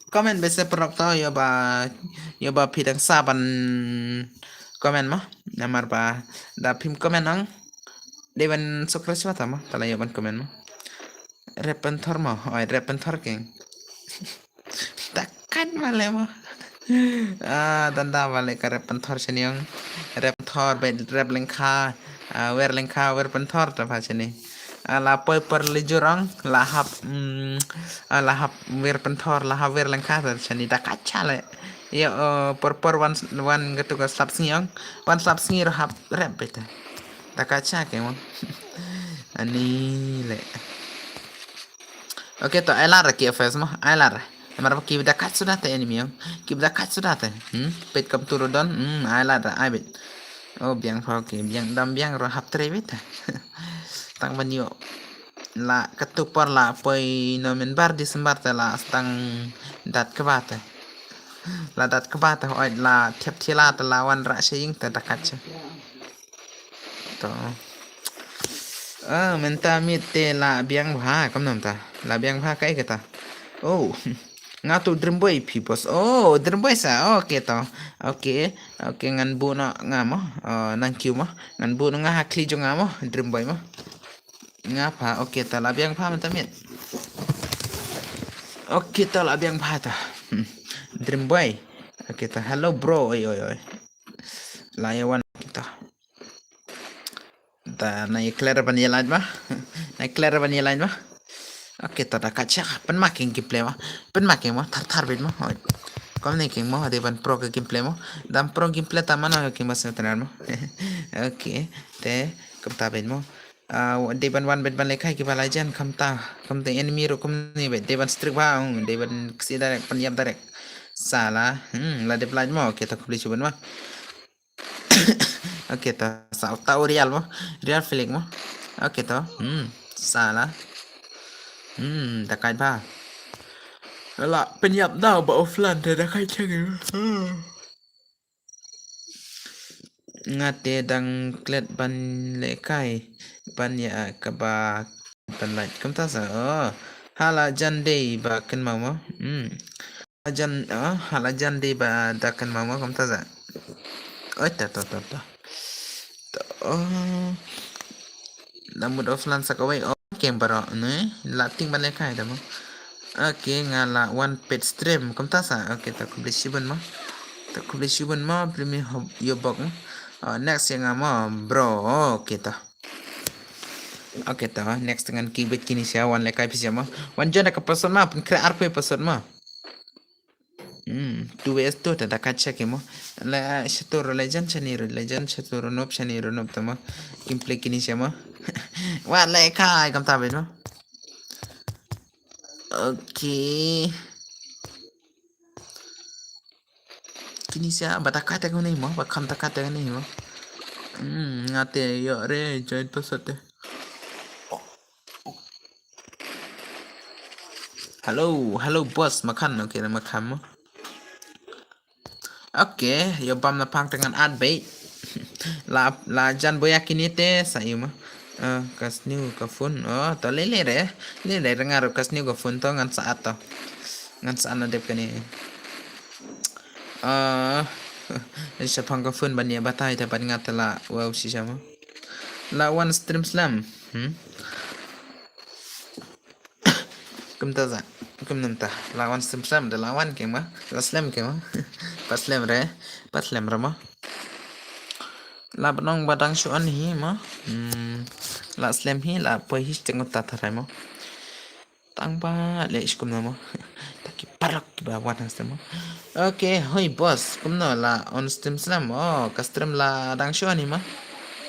Comment beit se prok to yo ba, yo ba phi dang sa ban comment mo. Namar ba da phim comment nang. Dei ban subscribe ta mo. Tala yo ban comment mo. Rep pynthor mo, oi, rep pynthor keng. Da kait ma le mo. Ah, danda ma le ka rep pynthor sniang. Rep pynthor, beit rep lyngkha. Ah, wer lyngkha, wer pynthor ta pha sini. Ah, la poi por li jurong, la hap, mm, ah, la hap wer pynthor, la hap wer lyngkha ta sini. Da kait sha le. Yo, oh, por por wan, wan gatu ka slap sniang. Wan slap sniang ro hap rep beit. Da kait sha keng mo. Ani le. Okay, to ai lad ra ki F S mo, ai lad ra. Namar ba ki da kait suda te enemy yo. Ki da kait suda te. Hmm? Peit kam tu ro don. Hmm, ai lad ra, ai beit. Oh, biang pha, okay, biang dam biang ro hap trei beit. Tang ban yo. La katu por la poi no men bar December te la stang dat kba te. La dat kba te, oi la thep thila te la wan ra sha ing te da kait sha. To. Ah, mynta miet te la biang bha, kam nam ta. La biang bha kai kata. Oh. Nga tu Dream Boy phi boss. Oh, Dream Boy sa. Okay to. Okay. Okay, ngan bu na nga mo. Oh, nang kiu mo. Ngan bu na nga ha kli jong nga mo. Dream Boy mo. Nga pha. Okay to, la biang pha mynta miet. Okay to, la biang pha to. Hmm. Dream Boy. Okay to. Hello bro. Oi oi oi. La ya wan kita. Ta na i clear ban ye light ma. Na i clear ban ye light ma. Okay, ta da kait sha. Pynma keng gameplay ma. Pynma keng ma. Thar thar beit ma. Hoi. Kom ne keng ma. Dei ban pro ka gameplay ma. Dam pro gameplay ta mano keng ma sngewtynnad ma. Okay. Te kumta beit ma. Ah, dei ban wan beit ban lehkai kiba la jan kumta. Kumta enemy ruh kumne beit. Dei ban strik ba. Hmm, dei ban ksi direct, pynïap direct. Sala. Hmm, la dep light ma. Okay, ta khublei shibun ma. Okay to, sa uta u real mo. Real Felix mo. Okay to. Hmm, sala. Hmm, da kait ba. La pynïap da ba offline te da kait chang. Hmm. Nga te dang klet ban lehkai ban ïa kaba Ban lait kumta sa. Oh. Hala jan dei ba kynmaw mo. Hmm. Hala jan, oh, hala jan dei ba da kynmaw mo kumta sa. Oi ta ta ta ta. Ta, oh. Namut offline sa kawei. Oh, keng baro ne. La ting ban lehkai ta mo. Okay, nga la wan pet stream kumta sa. Okay, ta khublei shibun mo. Ta khublei shibun mo, primi yo bok mo. Oh, next ïa nga mo, bro. Okay, ta. Okay to, next ngan ki bit kini sha wan lehkai pisa mo. Wan jon da ka password ma, pynkhreh arphew password ma. Hmm, two S two ta da ka check mo. La shatur legend shani ru legend shatur noob shani ru noob ta mo. Gameplay kini sha mo. Wan lehkai kumta bit mo. Okay. Kini sha ba da kait ta kuni mo, ba kham da kait ta kuni mo. Hmm, nga te yo re join password te. Hello, hello boss, ma khan, okay, ma khan mo. Okay, yo bam na pang te ngan at beit. La, la jan boya kini te sa yu mo. Ah, ka sniew ka phone. Oh, to le le re. Le le re nga ro ka sniew ka phone to ngan sa at to. Ngan sa at na dep kani. Ah, shaphang ka phone ban ïa batai te ban nga te la wow shisha mo. La wan stream slem. Hmm? Kumta sa. Kumnam ta. La wan stream slem, da la wan keng ma. La slem keng ma. Pat slem re. Pat slem re ma. La ban ong ba dang shu on hi ma. Hmm. La slem hi, la poi hi sting ta tharai ma. Tang ba leh shi kumno mo. Ta ki paralok kiba wan hang stem mo. Okay, hoi boss, kumno la on stream slem. Oh, ka stream la dang shu on hi mo.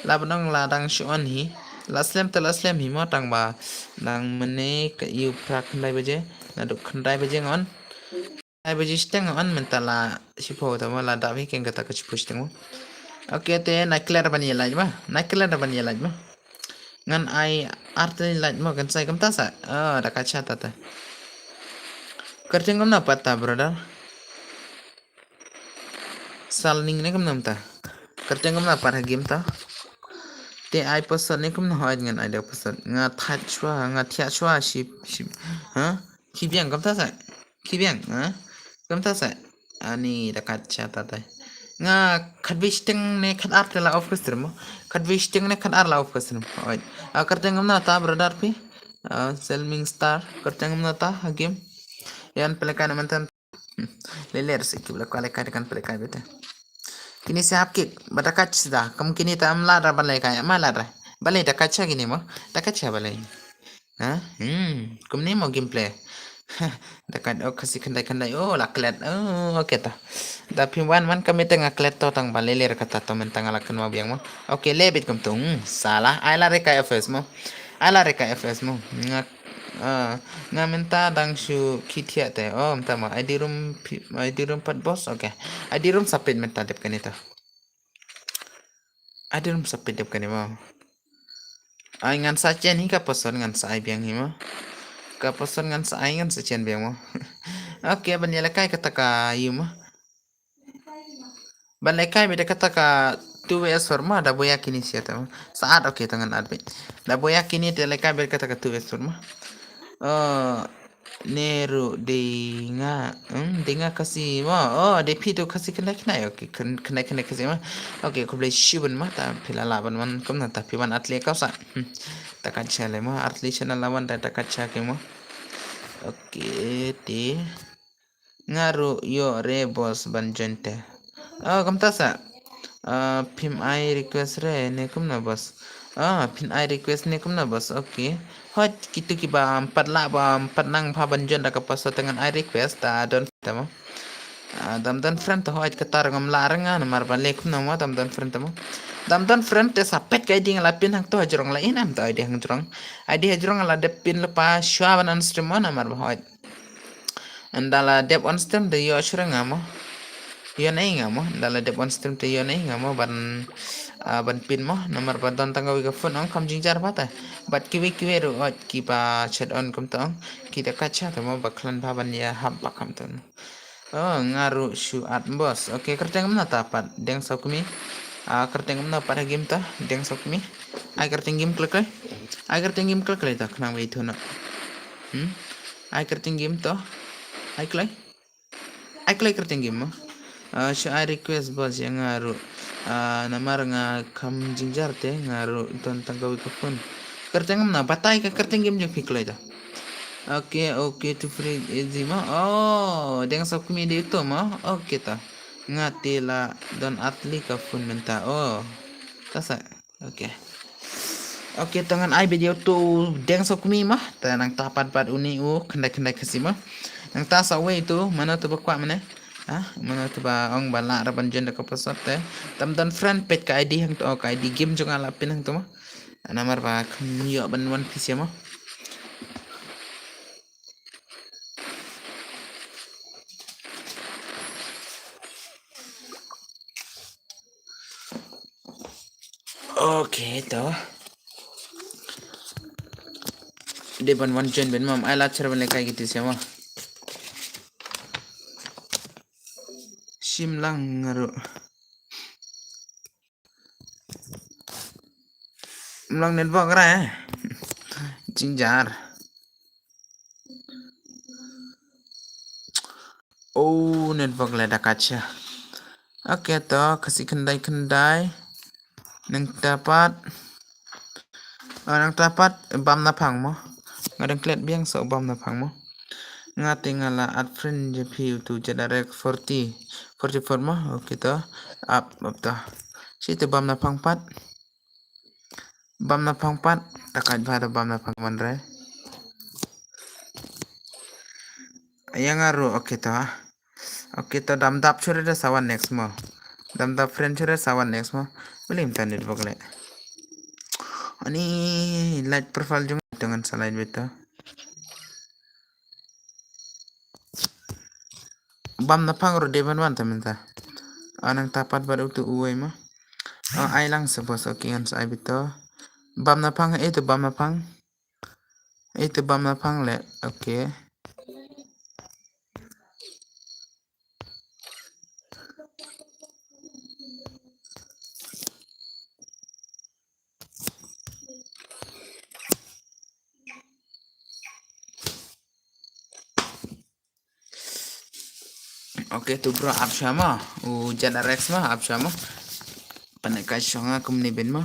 La ban ong la dang shu on hi. La slem te la slem hi mo, tang ba dang mynne ka ïu phra khyndai baje. Naduh khyndai baje nga on. Khyndai baje shiteng nga on, mynta la shiphew te mo, la dap hi keng kata ka shiphew shiteng mo. Okay, te na klet ban ïa lait mo. Na klet ban ïa lait mo. Ngan ai artylli lait mo, kan sa ai kumta sa. Oh, da ka cha ta ta. Kyrteng kumno pat ta, brother? Salning ne kumno ta? Kyrteng kumno pat ha game ta? Te ai password ne kumno, hooid ngan ai da password. Nga that shuwa, nga thiah shuwa shi, shi, ha? Ki biang kumta sa. Ki biang, ha? Kumta sa. Ani da ka cha ta tai. Nga khatwei shiteng ne khatar te la off ka stream mo. Khatwei shiteng ne khatar la off ka stream. Oi. A kyrteng kumno ta, brother phi? A Selming Star. Kyrteng kumno ta ha game? Ïa pynlehkai na mynta. Hmm. Lele re sih ki ba la kwah lehkai te kan pynlehkai beit. Kine sa hap kick. Ba da ka cha da. Kam kine ta, am lada ban lehkai. Am lada. Balei da ka cha kine mo. Da ka cha balei. Ha? Hmm, kumne mo gameplay. Da ka, oh, Khasi khyndai khyndai. Oh, la klet. Oh, okay ta. Da phim wan wan ka mynta nga klet to, tang ba lele re kata to, mynta nga la kynmaw biang mo. Okay, leh beit kumto. Hmm, salah. Ai la re ka F S mo. Ai la re ka F S mo. Nga, ah, nga mynta dang shu khie thiah te. Oh, mynta mo. I D room phi-, I D room pat boss. Okay. I D room sa peit mynta dep kane to. I D room sa peit dep kane mo. Ai ngan sa chen hi ka password, ngan sa ai biang hi mo. Ka password ngan sa ai, ngan sa chen biang mo. Okay, ban ïa lehkai kata ka ïu mo. Ban lehkai beit kata ka two way password mo, da buh ïa kine sha ta mo. Sa add, okay, to ngan add beit. Da buh ïa kine te lehkai beit kata ka two way password mo. Oh, Neru, dei nga, hmm, dei nga Khasi mo. Oh, dei phi tu Khasi khyndai khyndai. Okay, khyn-, khyndai khyndai Khasi mo. Okay, khublei shibun mo, ta phi la lah ban wan kumno, ta phi wan artylli ka sa. Hmm. Ta ka cha le mo, artylli channel la wan ta, ta ka cha ke mo. Okay, te. Nga ruh ïoh re boss ban join te. Oh, kumta sa. Ah, phim ai request re ne kumno boss? Ah, phim ai request ne kumno boss? Okay. Hooid, kito kiba ym pat lah, ba ym pat nang bha ban join da ka password te ngan ai request, ta don friend te mo. Ah, dam don friend te hooid, kata ruh ngam lah re nga namar ba leh kumno mo, dam don friend te mo. Dam don friend te sa peit ka I D nga la pin hangto hajrong, la in em to I D hajrong. I D hajrong la dep pin lypa shuwa ban on stream mo namar ba hooid. Ynda la dep on stream te ïoh shuh re nga mo. Ïoh ei nga mo. Ynda la dep on stream te ïoh ei nga mo ban, ah, ban pin mo. Namar ba don tang kawei ka phone ong, kham jynjar bha te. Bad kiwei kiwei ruh ot kiba chat on kumta ong. Ki da ka cha te mo ba khlaiñ bha ban ïa hap ba kumta mo. Oh, nga ruh shu add boss. Okay, kyrteng kumno ta pat? Deng Sokmi. Ah, kyrteng kumno pat ha game ta? Deng Sokmi. Ai kyrteng game kloi kloi. Ai kyrteng game kloi kloi ta, khnang ba ïathuh noh. Hmm? Ai kyrteng game to. Ai kloi. Ai kloi kyrteng game mo. Ah, shu ai request boss ïa nga ruh. Ah, namar nga kham jynjar te, nga ruh don tang kawei ka phone. Kyrteng kumno, batai ka kyrteng game jong phi kloi ta. Okay, okay, to free easy mo. Oh, Deng Sokmi dei uto mo. Okay ta. Nga te la don artylli ka phone mynta. Oh. Ta sa. Okay. Okay, to ngan ai video to Deng Sokmi mo. Ta nangta pat pat une u khyndai khyndai Khasi mo. Nangta sa wei to, mano to ba kwah mynne. Ha, mano to ba ong ba lah re ban join da ka password te. Dam don friend, peit ka I D hangto, ka I D game jong nga la pin hangto mo. Namar ba kham ïoh ban wan pisa mo. Okay, to. Dei ban wan join beit mo, ai la char ban lehkai kito sha mo. Shim lang nga ruh. Mlang network ra, eh. Jynjar. Oh, network la da ka cha. Okay, to, Khasi khyndai khyndai. Nangta pat. Nangta pat bam na phang mo. Nga dang klet biang so bam na phang mo. Nga te nga la add friend je phi utu je direct forty, forty-four mo. Okay to. Up, up to. Shi te bam na phang pat. Bam na phang pat. Takat ba da bam na phang man re. Yang aru, okay to ha. Okay to, dam dap sure da sawan next mo. Dam dap friend sure sawan next mo. Beli mta nit bokle. Ani light profile jong dengan salai beta. Bam na phang ro de ban wan ta minta. Anang tapat bad utu uwei mo. Ah, ai lang sa bos, okay ngan sa ai bita. Bam na phang, eh tu bam na phang. Eh tu bam na phang le, okay. Okay, tu bro, ap sha ma. U Jan Rex ma, ap sha ma. Pane ka shonga kumne ben ma.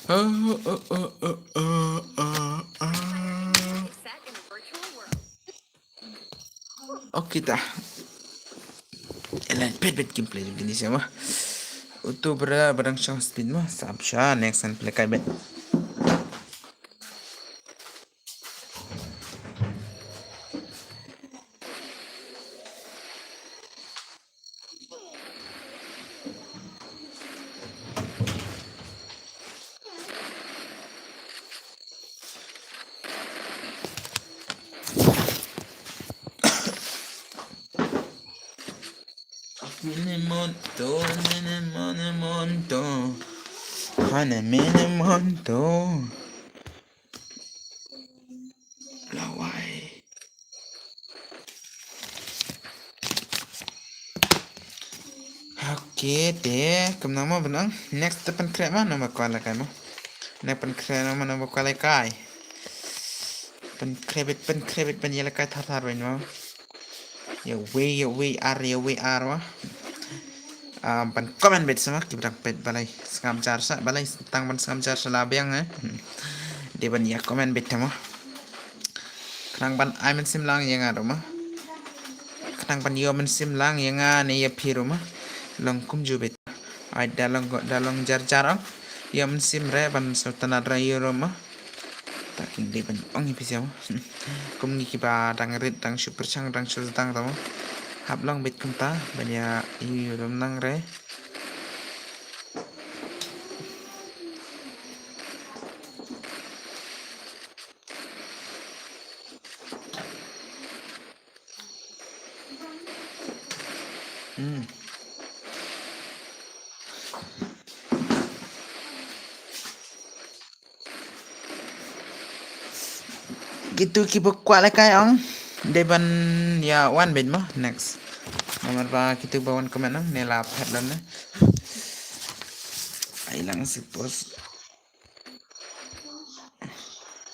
Oh, oh, oh, oh, oh, oh, oh. Okay ta. Elan pet pet gameplay jong kini sha ma. Utu bra barang shong speed ma. Sap sha next and play kai bet. Mini monto, mini mini monto. Hane mini monto. Lawai. Okay, te, kumno mo benang. Next te pynkhreh ma, nang ba kwah lehkai mo. Nang pynkhreh ma, nang ba kwah lehkai. Pynkhreh bit, pynkhreh bit, pynïalehkai thar thar bit mo. Ïa wei, ïa wei ar, ïa wei ar mo. Ah, ban comment bit sa ma, ki ba dang peit balei. Sngap jar sa, balei, tang ban sngap jar sa la biang eh. Hmm. Dei ban ïa comment bit mo. Khnang ban ai mynsiem lang ïa nga ruh ma. Khnang ban ïoh mynsiem lang ïa nga ne ïa phi ruh ma. Long kumjuh bit. Ai da long, da long jar jar ong. Ïoh mynsiem re ban sngewtynnat re ïa ruh ma. Ta king dei ban ong ïa phi sha ma. Kum ngi kiba dang rit, dang shu pyrshang, dang shu sdang ta ma. Hap long bit kumta ban ïa ïoh ïoh dom nang re. Hmm. Kitu ki ba kwah lehkai ong. Dei ban ïa wan beit mo next. Namar ba kitu ba wan comment ong ne la phet lon ne. Ai lang suppose.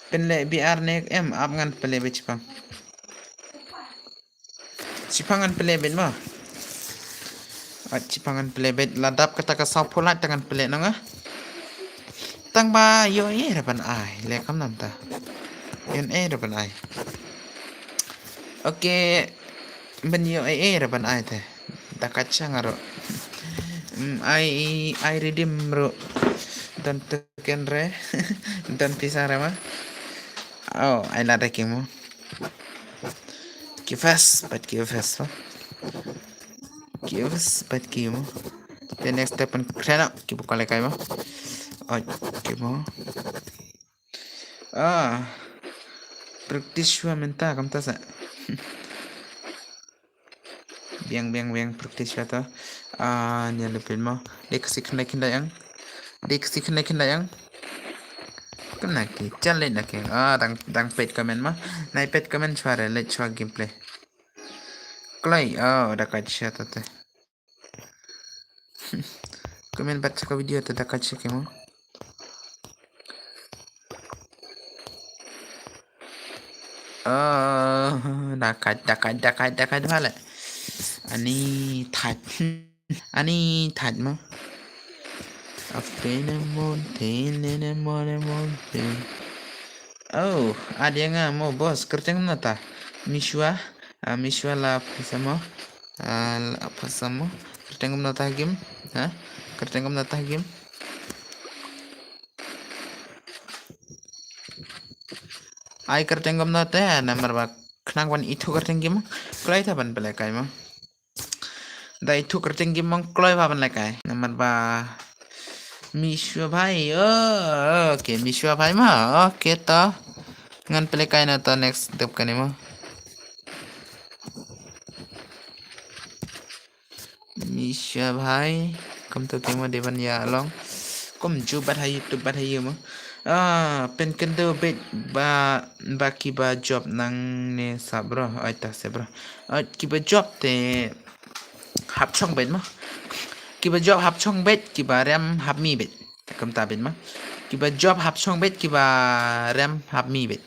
Pynleh B R ne em, ap ngan pynleh beit shipang. Shipang ngan pynleh beit mo. Ap shipang ngan pynleh beit, la dap kata ka saw phulat ta ngan pynleh nong ah. Tang ba ïoh ei ra ban ai, leh kam nam ta. Ïoh ei ra ban ai. Okay, ban ïoh ei ra ban ai te. Da ka chang aro. Mm, ai, ai redeem ro. Don token re. Don pisa re ma. Oh, ai la da king mo. Ki fast, but ki fast, oh. Ki fast, but ki mo. The next step and khrena, ki ba kwah lehkai mo. Oh, ki mo. Ah. Practice shuwa mynta, kumta sa. Biang, biang, biang, practice shuwa to. Ah, nia lepin mo. Dei ka sik khyndai khyndai ang. Dei ka sik khyndai khyndai ang. Kumna ki, jan leh na ki. Ah, dang, dang peit comment mo. Nai peit comment shuwa re, leh shuwa gameplay. Kloi, oh, da ka shuwa to te. Comment bad sa ka video te da ka check mo. Ah, Oh, da kait, da kait, da kait, da kait bha leh. Ani thait. Ani thait mo. Up in the mountain, in the morning mountain. Oh, ada nga mo boss, kyrteng kumno ta. Mishwa, ah, Mishwa la phasa mo. Ah, la phasa mo. Kyrteng kumno ta game. Ha? Kyrteng kumno ta game. Ai kyrteng kumno te, namar ba khnang ban ithuh kyrteng game. Kloi ta ban pynlehkai mo. Da ithuh kyrteng game mo kloi ba ban lehkai. Namar ba Mishwa bhai. Oh, okay, Mishwa bhai mo. Okay to. Ngan pynlehkai na to next step kane mo. Mishwa bhai, kumto ki mo dei ban ïa long. Kumjuh bad ha YouTube bad ha ïa mo. Ah, pynkynduh beit ba, ba kiba job nangne sa bro. Oi ta se bro. Oi, kiba job te hap shong beit mo. Kiba job hap shong beit, kiba rem hap mih beit. Kumta beit mo. Kiba job hap shong beit, kiba rem hap mih beit.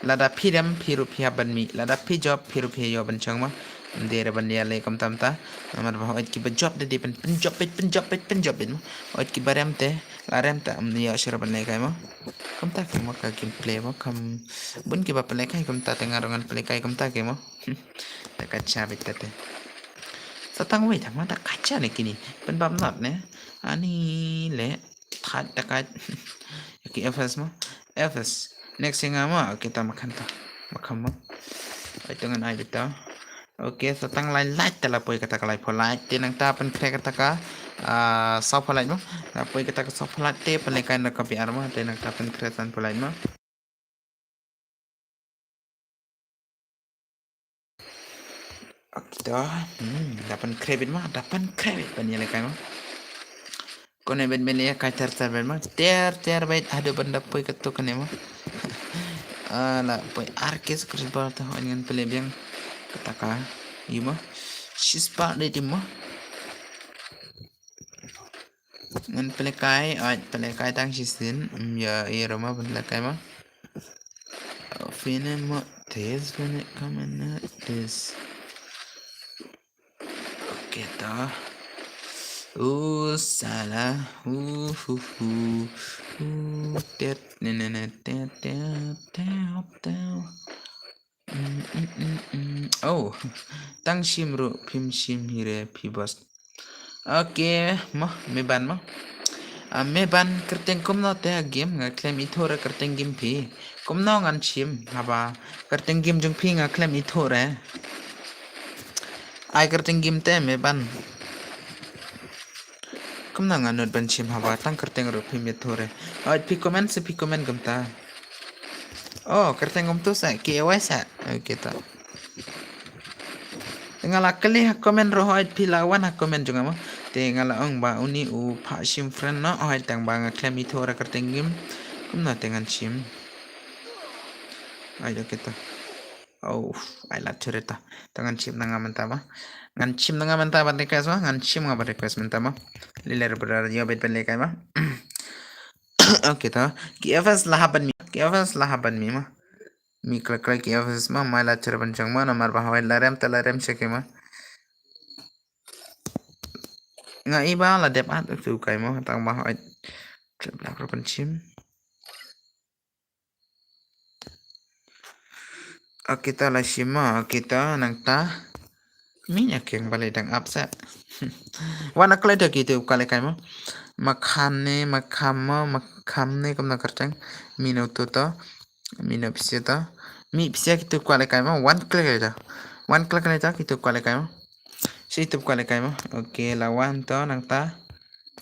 Lada phi rem phi ruh phi hap ban mih. Lada phi job phi ruh phi ïoh ban shong mo. Ym dei re ban ïaleh kumta kumta. Namar ba hooid kiba job te dei ban pynjob beit, pynjob beit, pynjob beit mo. Hooid kiba rem te, la rem te ym ïoh shuh re ban lehkai mo. Kumta ki mo ka gameplay mo, kam bun kiba pynlehkai kumta te nga ruh ngan pynlehkai kumta ki mo. Ta kacha beit ta te. Sa tang wei tang ma ta kacha ne kine. Pynbam not ne. Ani le. Thait ta kait. Okay, F S mo. F S. Next ïa nga mo. Okay, ta ma khan ta. Ma kham mo. Ai to ngan ai beit ta. Okay, sa tang lai lait ta la poi kata ka lai pho lait. Te nangta pynkhreh kata ka, ah, saw pho lait mo. La poi kata ka saw pho lait te pynlehkai na ka biar mo. Te nangta pynkhreh san pho lait mo. Okay to. Hmm, da pynkhreh beit mo, da pynkhreh beit ban ïalehkai mo. Kane beit ban ïalehkai ter ter beit mo. Ter ter beit haduh ban da poi katto kane mo. Ah, la poi ar ki screen ball to hooid ngan pynleh biang kata ka. Ïa mo. Shispah dei tim mo. Ngan pynlehkai, oi, pynlehkai tang shisien. Ym ïa, ïa rama pynlehkai mo. Fine mo, tes fine kamen tes. Okay to. Uh, sala. Uh, hu, hu. Uh, tet, ne, ne, ne, tet, tet, tet, tet. Mm, mm, mm, mm. Oh, tang shim ruh phim shim hi re phi boss. Okay mo, me ban mo. Ah, me ban kyrteng kumno te ha game nga khlem ithuh re kyrteng game phi. Kumno ngan shim haba kyrteng game jong phi nga khlem ithuh re. Ai kyrteng game te me ban. Kumno nga nud ban shim haba tang kyrteng ruh phim ithuh re. Hooid phi comment se phi comment kumta. Oh, kyrteng kumto sa, K A Y sa. Okay to. Te nga la kylli ha comment ruh hooid phi la wan ha comment jong nga mo. Te nga la ong ba uni u phah shim friend noh, hooid tang ba nga khlem ithuh re kyrteng game. Kumno te ngan shim. Hooid okay to. Oh, ai la churita. To ngan shim na nga mynta ba. Ngan shim na nga mynta ba request ba. Ngan shim nga ba request mynta ba. Lile re bra yo bet ben le kai ba. Okay to. Ki F S la haban mi. Ki F S la haban mi ma. Mi kla kla ki F S ma. Mai la chur ban chang ma. Namar ba hawai la rem ta la rem cheke ma. Nga i ba la dep at tu kai ma. Tang ba hawai. Trip la kro kan shim. Okay to la shim mo, okay to nangta. Min ya keng balei dang ap sa. Wan a klai da ki tu ka le kai mo. Makham ne, makham mo, makham ne kam na kyrteng. Mino tu to. Mino pisia to. Mi pisia ki tu ka le kai mo. Wan klai kai to. Wan klai kai to ki tu ka le kai mo. Si tu ka le kai mo. Okay la wan to nangta.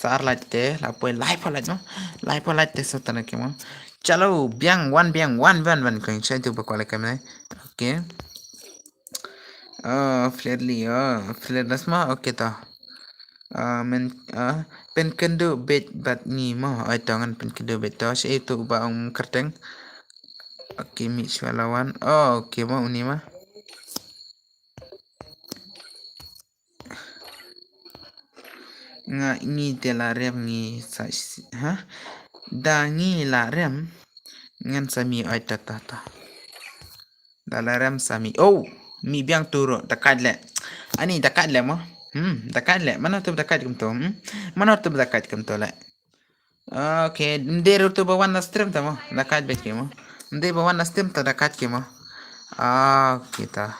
Sa ar lait te, la poi lai pho lait mo. Lai pho lait te sa tana ke mo. Chalo, biang, wan biang, wan, wan, wan, keng chai tu ba kwale kem ne. Okay. Oh, Flerly, oh, Flernas mo, okay to. Ah, men, ah, pen kendu bet bat ngi mo. Oi to ngan pen kendu bet to. Chai tu ba ong kerteng. Okay, mi chwa lawan. Oh, okay mo, uni ma. Nga ngi te la rem ngi sa si-, ha? Da ngi la rem ngan sa mi oi ta ta ta. Da la rem sa mih. Oh, mih biang tu ruh, da kait leh. Ani da kait leh mo. Hmm, da kait leh. Mano tu da kait kumto? Hmm? Mano tu da kait kumto leh? Okay, ym dei ruh tu ba wan na stream ta mo. Da kait beit ki mo. Ym dei ba wan na stream ta da kait ki mo. Okay ta.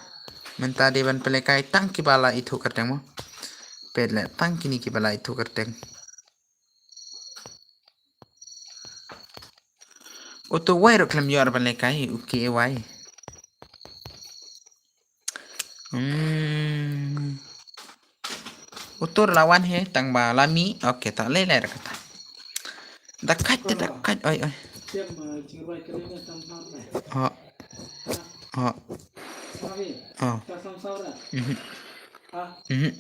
Mynta dei ban pynlehkai tang kiba la ithuh kyrteng mo. Peit leh tang kine kiba la ithuh kyrteng. Uto wai ruh khlem ïoh ban lehkai, u K A Y. Hmm. Uto la wan hi, tang ba la mih, okay, ta lei lei ra kata. Da kait, da kait, oi, oi. Oh. Oh. Oh. Mhm. Mhm.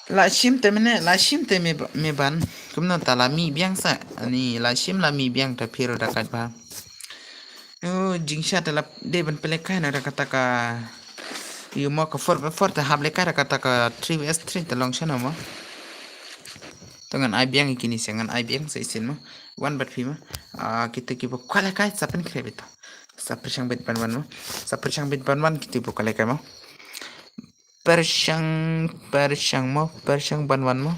La shim te mynne, la shim te me, me ban. Kumno ta la mih biang sa. Ani la shim la mih biang ta phi ruh da kait bha. Oh, jingshisha te la dei ban pynlehkai na da kata ka. Ïoh mo ka four by four te hap lehkai da kata ka three by three te long shano mo. To ngan ai biang ïa kine sha, ngan ai biang sa shisien mo. Wan bad phi mo. Ah, kita kiba kwah lehkai sa pynkhreh beit to. Sa pyrshang beit ban wan mo. Sa pyrshang beit ban wan kita kiba kwah lehkai mo. Pyrshang, pyrshang mo, pyrshang ban wan mo.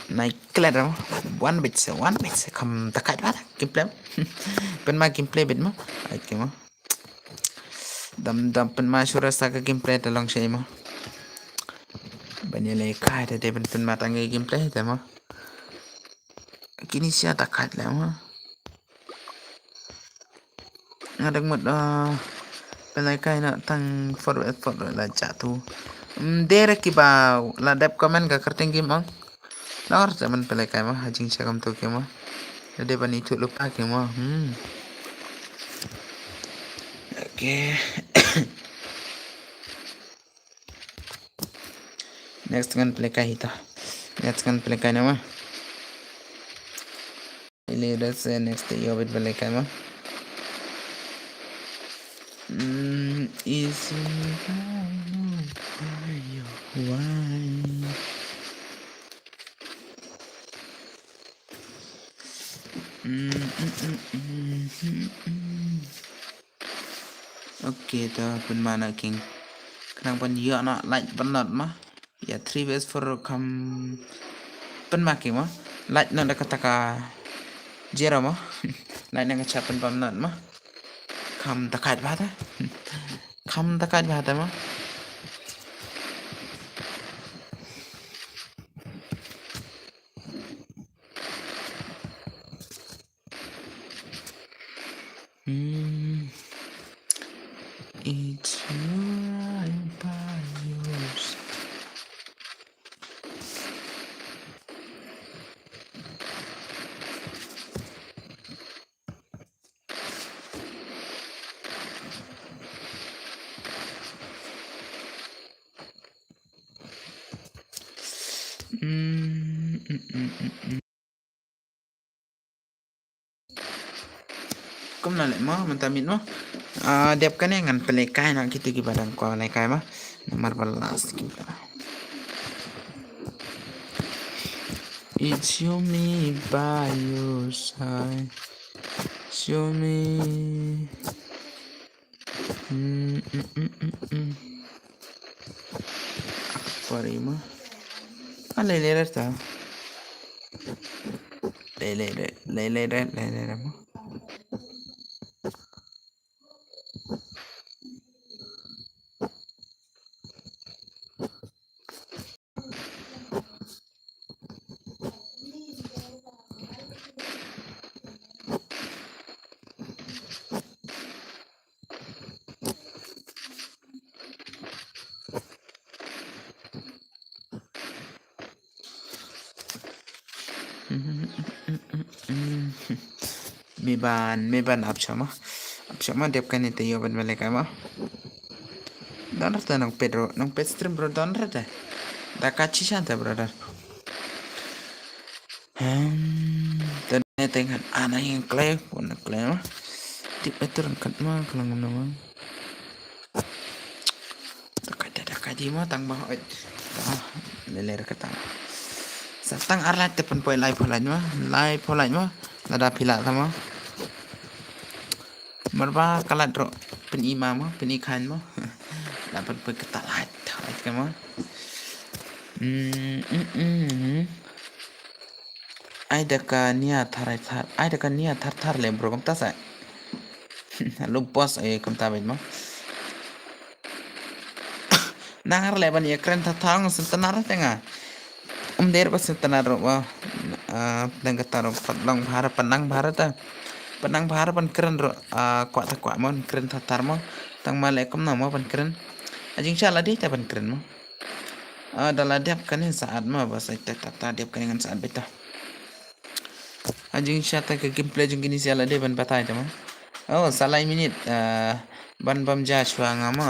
Nai klet mo. Wan beit sa, wan beit sa, kham da kait bha ta gameplay. Pynma gameplay beit mo. Ai ki mo. Dam dam pynma shuwa sa ka gameplay ta long shei mo. Ban ïalehkai ta dei ban pynma tang ka gameplay ta mo. Kine sha da kait leh mo. Nga dang mut, ah, pynlehkai na tang four by four la jatuh. Ym dei re kiba la dep comment ka kyrteng game ong. Nor te ban pynlehkai mo, ha jingshisha kumto ki mo. La dei ban ithuh lypa ki mo. Hmm. Okay. Next ngan pynlehkai hi ta. Next ngan pynlehkai na mo. Ili da se next te ïoh beit pynlehkai mo. Mm, is why? Mm, mm, mm, mm, mm, mm. Okay, to pynma na king. Khnang ban ïoh na light ban not ma. Ya three base four kham pynma king ma. Light not da kata ka zero ma. Light na ka cha pynbam not ma. Kham da kait bha ta. Kham da kait bha ta ma. Mm. It's right by your side. Mm, mm, mm, mm, mm. Kumno leh mo, mynta miet mo. Ah, dep kane ngan pynlehkai na kito kiba dang kwah lehkai mo. Namar ba last kiba. It's you me by your side. It's you me. Mm, mm, mm, mm, mm. Akbar ima. Ah, lei lei lei ta. Lei lei lei, lei lei lei, lei lei lei mo. Meban, meban ap chama. Ap chama dep kane te ïoh ban lehkai ma. Don rata nang pet ro, nang pet stream bro don rata. Da ka chi shanta brother. Hmm, tene teng kan ana yang klep, pun klep ma. Tip betul kan ma, kalau ngam nama. Takai, takai di ma, tang ba, oi. Ah, leler ka tang. Sa tang ar lait te pynpoi lai pho lait ma, lai pho lait ma. Lada phi lah ta ma. Mar ba ka lait ruh pyn-i ma ma, pyn-i khan ma. La pynpoi kata lait, lait ka ma. Hmm, hmm, hmm, hmm. Ai da ka nia thar, ai thar, ai da ka nia thar thar le bro, kumta sa. Lo boss, ai kumta beit ma. Nang ar le ban ïa kren thar thar, nga sngewtynnat te nga. Ym dei ba sngewtynnat ruh ba. Ah, dang kata ruh pat long bha, pat nang bha ta. Pat nang bha ban kren ruh, ah, kwah ta kwah mo, kren thar thar mo. Tang ma le kumno mo ban kren. A jingshisha la dei ta ban kren mo. Ah, da la dep kane sa at mo, ba sa ta ta ta dep kane ngan sa at beit ta. A jingshisha ta ka gameplay jong kine sa la dei ban batai ta mo. Oh, sa lai minit, ah, ban bam ja shuwa nga mo.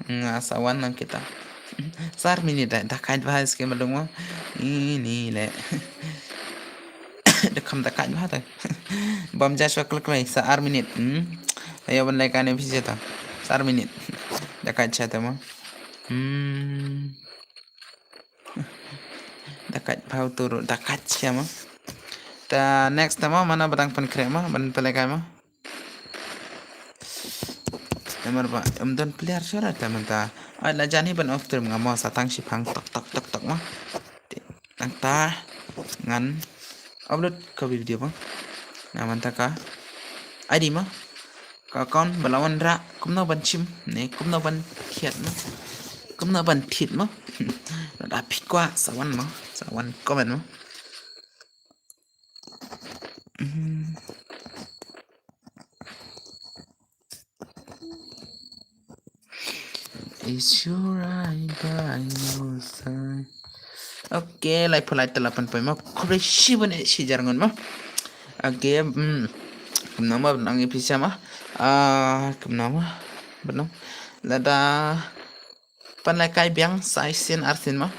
Nga sa wan nang kita. Sa ar minit da, da kait bha skem ba dong mo. Ini le. Da kham da kait bha ta. Bam ja shuwa klek klek, sa ar minit. Hmm. Ayo ban lai kane phi ta. Sa ar minit. Da kait cha ta mo. Hmm. Da kait bha tu ruh, da kait cha mo. Ta next ta mo, mana ba dang pynkhreh mo, ban pynlehkai mo. Namar ba ym don player shuwa ta mynta. Ai la jan hi ban off stream nga mo, sa tang shipang tok tok tok tok mo. Te nangta ngan upload ka video mo. Na mynta ka I D mo. Ka account ba la wanrah, kumno ban shim ne, kumno ban thied mo. Kumno ban thied mo. Lada phi kwah sa wan mo, sa wan comment mo. Hmm. Is your eye by your side. Okay, lai pho lai te la pynpoi mo. Khublei shibun eh shi jar ngut mo. Okay, hmm. Kumno mo, ban ong ïa phi sha mo. Ah, kumno mo. Ban ong. Lada pynlehkai biang sa shisien ar sien mo.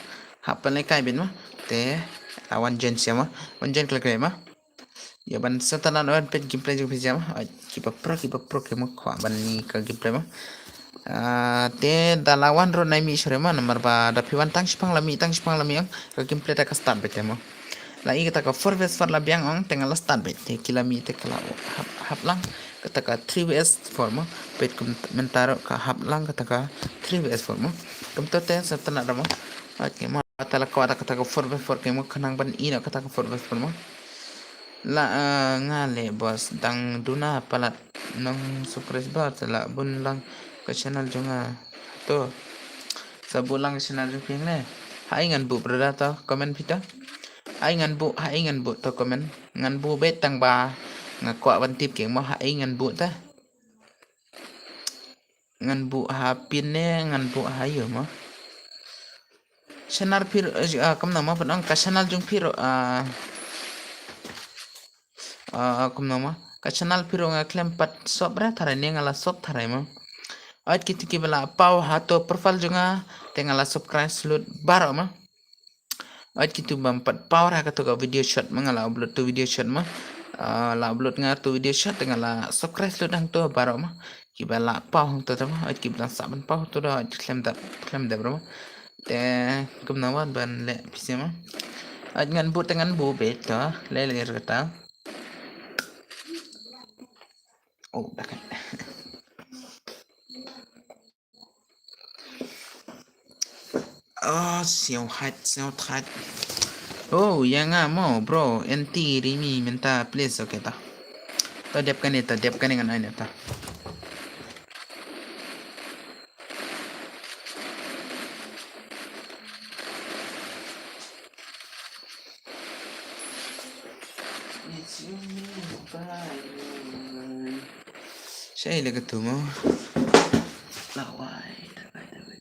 Hap pynlehkai biang mo. Te la wan join sha mo. Wan join klik mo. Ïa ban sngewtynnat ban peit gameplay jong phi sha mo. Ai, kiba pro, kiba pro ki mo, kwah ban ïa ka gameplay mo. Ah, te da la wan ruh nai mih shuwa mo, namar ba da phi wan tang shipang la mih, tang shipang la mih ong, ka gameplay da ka start beit te mo. La i kata ka four versus four la biang ong, te nga la start beit, te ki la mih te ka la hap, hap lang kata ka three versus four mo. Peit kum mynta ruh ka hap lang kata ka three versus four mo. Kumta te sngewtynnat mo. Okay mo, te la kwah da kata ka four versus four ki mo, khnang ban i noh kata ka four versus four mo. La, ah, nga leh boss dang duna palat, nong subscriber te la bun lang ka channel jong nga. To. Sa buh lang ka channel jong phi ne. Haei ngan buh brother to comment phi to. Haei ngan buh, haei ngan buh to comment. Ngan buh beit tang ba nga kwah ban tip ki mo, haei ngan buh ta. Ngan buh ha pin ne, ngan buh ha ïu mo. Channel phi ruh, ah, kumno mo, pynong ka channel jong phi ruh, ah, ah, kumno mo. Ka channel phi ruh nga khlem pat sop re tharai ne nga la sop tharai mo. Ait kito kiba la paw ha to profile jong nga, te nga la subscribe lut baroh mo. Ait kito bym pat paw ha kato ka video short mo, nga la upload to video short mo. Ah, la upload nga to video short, te nga la subscribe lut hangto baroh mo. Kiba la paw hangto te mo, ait kiba dang sah ban paw to da, ait khlem dep, khlem dep re mo. Te kumno mo ban leh phi sha mo. Ait ngan buh te ngan buh beit to, leh leh kata. Oh, da kan. Oh, siew hait, siew thait. Oh, ïa nga mo, bro, anti rimi mynta, please, okay ta. To dep kane, to dep kane ngan ai ne ta. Shai le ka tu mo. Lawai, lawai, lawai.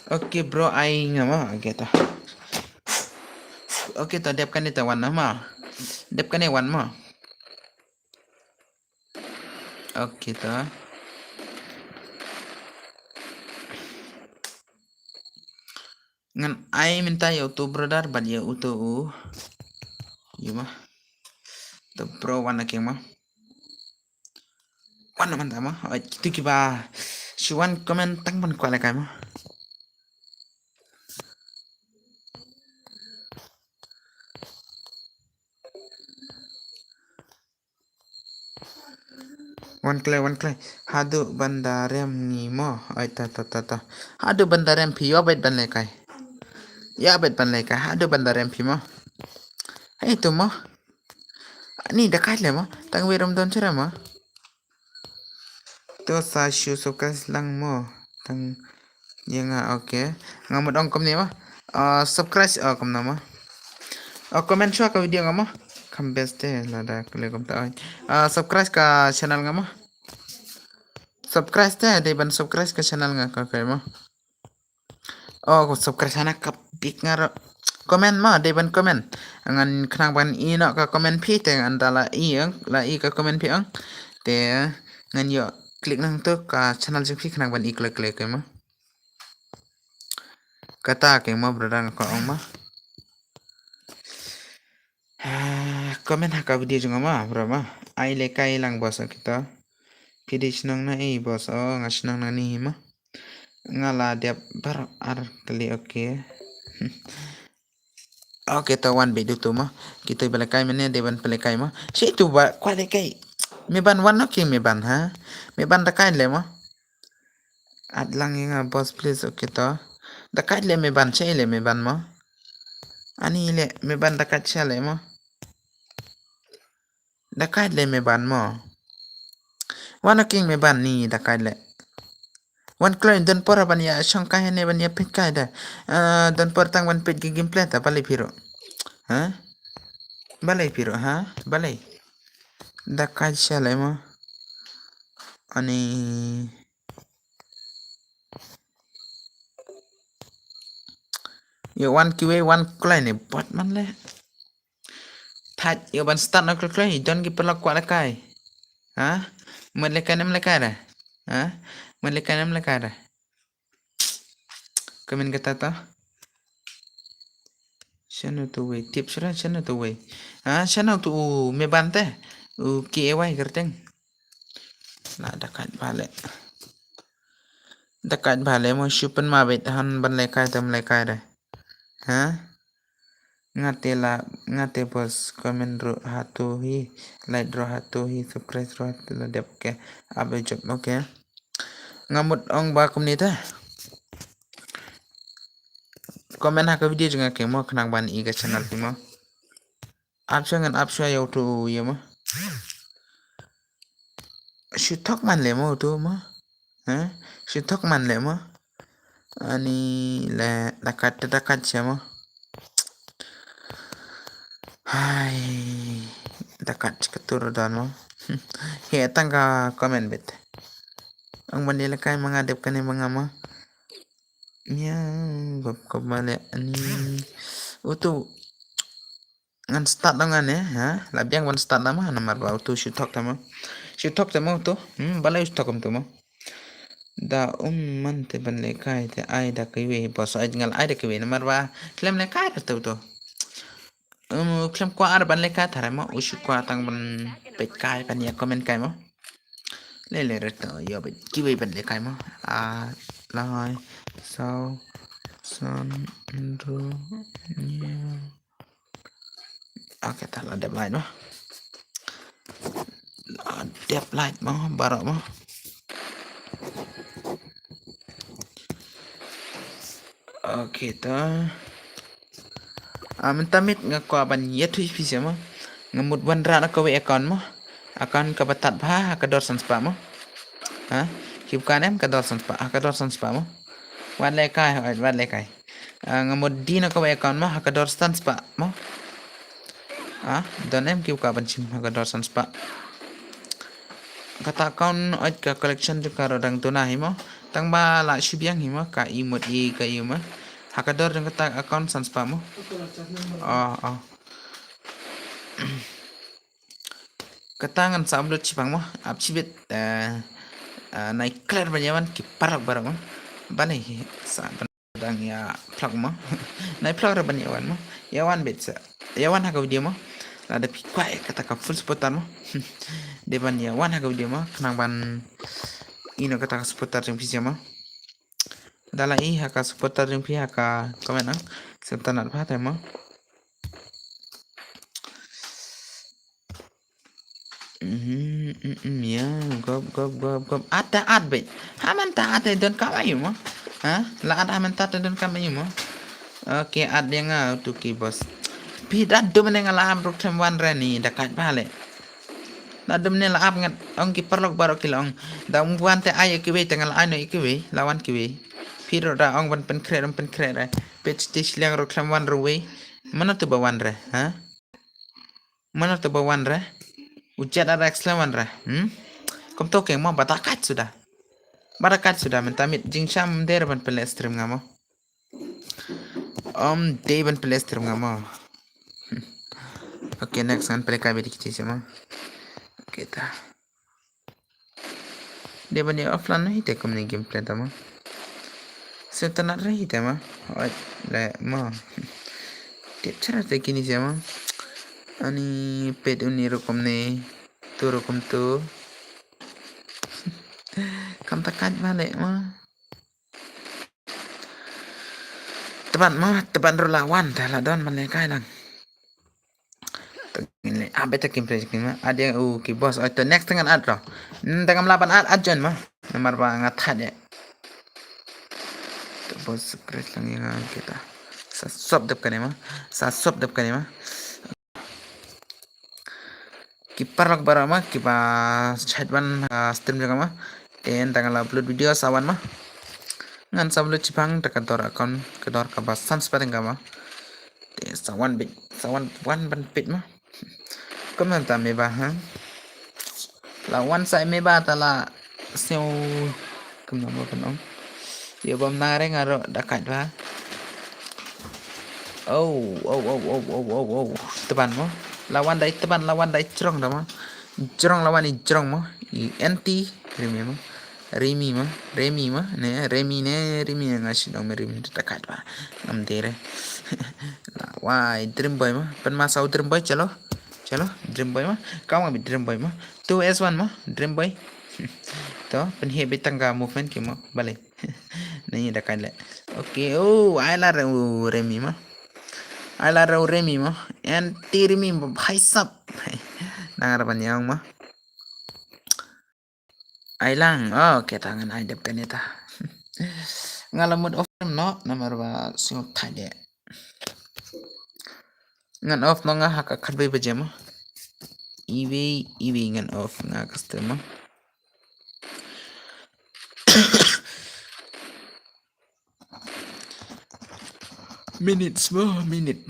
Okay bro, ai nga mo. Okay ta. Okay ta, dep kane ta wan mo. Dep kane wan mo. Okay ta. Ngan ai mynta ïa uto u brother bad ïa uto u. Ïa ma. To bro wan na king ma. Wan na mynta ma. Oi, kitu kiba shu wan comment tang ban kwah lehkai ma. Wan kloi, wan kloi. Haduh ban da rem ngi mo. Ai ta ta ta ta. Haduh ban da rem phi ïoh beit ban lehkai. Ïoh beit ban lehkai. Haduh ban da rem phi mo. Hei tu mo. Ni da kai le mo. Tang wei rum don chira mo. To sa shu subscribe lang mo. Tang ïa nga, okay. Nga mut ong kumne mo. Ah, subscribe, ah, kumne mo. Ah, comment shuwa ka video nga mo. Kam best te lada kle kumta oi. Ah, subscribe ka channel nga mo. Subscribe te, dei ban subscribe ka channel nga ka kai mo. Oh, ko subscribe hana ka pik nga ro. Comment mo, dei ban comment. Ngan khnang ban i noh ka comment phi te ngan da la i ang, la i ka comment phi ang. Te ngan ïoh click nangtu ka channel jong phi khnang ban i klik klik mo. Kata ke mo brother nga ko ong mo. Ah, comment ha ka video jong nga ma, bro ma. Ai lehkai lang boss, okay to. Phi dei shnong na ei boss, oh nga shnong na ni ma. Nga la dep baroh ar kali, okay. Okay to wan beit tu ma. Kita ba lehkai mane dei ban pynlehkai ma. Shi tu ba kwah lehkai. Me ban wan no king me ban ha. Me ban da kai le ma. At lang ïa nga boss please, okay to. Da kai le me ban, shi le me ban mo. Ani le me ban da kai shi le mo. Da kai le me ban mo. Wan na king me ban ni da kai le. Wan kloi don por ban ïa shong kai ne ban ïa pit kai da. Ah, don por tang ban pit ki gameplay ta balei phi ro. Ha? Balei phi ro ha? Balei. Da kai shi le mo. Ani. Ïa wan kiwei wan kloi ne bot man le. Thait ïa ban start na kloi kloi don ki paralok kwah lehkai. Ha? Mut lehkai nem lehkai da. Ha? Mut lehkai nem lehkai da. Comment kata to. Shano tu wei tip shra shano tu wei. Ha? Shano tu u me ban te. U K A Y kyrteng. La da kat bale. Da kat bale mo shu pynma beit han ban lehkai tam lehkai da. Ha? Nga te la, nga te boss comment ruh hato hi, like ruh hato hi, subscribe ruh hato la dep, okay. Abe jop, okay. Nga mut ong ba kumne te. Comment ha ka video jong nga ke mo khnang ban i ka channel ti mo. Ap sha ngan ap sha ïa utu ïa mo. Shu thok man le mo utu mo. Ha? Shu thok man le mo. Ani le dakat dakat sha mo. Hai. Dakat chikatur don mo. He tang ka comment bit. Ang ban ïalehkai ma nga dep kane ma nga mo. Nya gop gop bale ani. Utu. Ngan start dong ngan eh, ha? La biang ban start nama, namar ba utu shu thok tama. Shu thok tama utu. Hmm, balei shu thok tama. Da um man te ban lehkai te ai da kiwei, boss ai ngal ai da kiwei namar ba khlem lehkai da tu tu. Um, khlem kwah ar ban lehkai tare mo, u shu kwah tang ban peit kai ban ïa comment kai mo. Le le re to ïa bet kiwei ban lehkai mo. A lai saw san ru nia. Okay, ta la dep light mo. La dep light mo, baroh mo. Okay, ta. Ah, mynta miet nga kwah ban ïathuh ïa phi sha mo. Nga mut wanrah na kawei account mo. Account kaba tad bha ha ka dor san spah mo. Ha? Ki bkan em ka dor san spah, ha ka dor san spah mo. Wat lehkai, wat lehkai. Ah, nga mut dien na kawei account mo ha ka dor san spah mo. Ah, don em ki ka ban shim ha ka dor san spah. Kata account ot ka collection jong ka ruh dang duna hi mo. Tang ba la shu biang hi mo ka i mut i ka i mo. Ha ka dor jong kata account san spah mo. Oh, oh. Kata ngan sa upload shipang mo. Ap shibit, eh, eh, nai clear ban ïa wan ki paralok baroh mo. Ban hi sa ban Nang ïa phlak mo. Nai phlak re ban ïa wan mo. Ïa wan bit sa. Ïa wan ha ka video mo. Lada phi kwah ïa kata ka full supporter mo. Dei ban ïa wan ha ka video mo. Khnang ban ïoh kata ka supporter jong phi mo. Da la i ha ka supporter jong phi ha ka comment nang. Sngewtynnat bha te mo. Mhm, mm, mm, ya, gop, gop, gop, gop. At ta at bit. Ha mynta at te don kam aiu mo. Ha? La at ha mynta te don kam aiu mo. Okay, at ïa nga tu ki boss. Phi da dum ne nga la ap ruh khlem wan re ni da kat bha le. Da dum ne la ap ngat ong ki paralok baroh ki la ong. Da ong wan te ai ïa kiwei te nga la ai noh ïa kiwei, la wan kiwei. Phi ruh da ong ban pynkhreh, ban pynkhreh re. Phi te shiliang ruh khlem wan ruh wei. Mano tu ba wan re, ha? Mano te ba wan re? U Jet R X la wan re. Hmm? Kumto keng mo, ba da kat suda. Ba da kat suda, mynta miet jingshisha ym dei re ban pynleh stream nga mo. Ym dei ban pynleh stream nga mo. Okay, next ngan pynleh kai bad kiti mo. Okay ta. Dei ban ïa offline hi te kumne gameplay ta mo. Sngewtynnat re hi te mo. Oi, le mo. Tip chara te kine sia mo. Ani pet uni rukom ne. Tu rukom tu. Kam ta kat bha le mo. Teban mo, teban ruh la wan, ta la don ban leh kai lang. Tengin le, ah, beta kim play kim, ah, dia, uh, ki boss, oh, to next tengan at ro. Hmm, tengam laban at, at join ma. Namar ba nga thad ya. To boss, press lang yang kita. Sa sop dep kane ma. Sa sop dep kane ma. Ki paralok baroh ma, ki ba shait ban, ah, stream jong ma. Te ynda nga la upload video sa wan ma. Ngan sa upload shibang da ka dor account, ka dor kaba san spah tyngka ma. Te sa wan bit, sa wan, wan ban pit ma. Kumno ta me ba, ha? La wan sa me ba ta la sñiaw. Kumno ba kan ong. Ïa bam na re nga ro da kat ba. Oh, oh, oh, oh, oh, oh, oh. Teban mo. La wan dai teban, la wan dai jrong da mo. Jrong la wan i jrong mo. I anti. Rimi mo. Rimi mo. Rimi mo. Ne, Rimi ne, Rimi ne nga shin ong me Rimi da kat ba. Ngam dei re. La wai Dream Boy mo. Pen ma sau Dream Boy chalo. Chalo, Dream Boy mo. Kau ngambi Dream Boy mo. Two S one mo, Dream Boy. To, pen hi bitang ka movement ki mo. Bale. Nahi da kan le. Okay, oh, ai la re u Remi mo. Ai la re u Remi mo. Anti Remi mo, bhai sab. Nang ra ban yang mo. Ai lang. Oh, okay, ta ngan ai dep kane ta. Nga la mut off no, namar ba sñiaw thad de. Ngan off no nga ha ka khatwei baje mo. Iwei, iwei ngan off nga ka stream mo. Minutes mo, minute.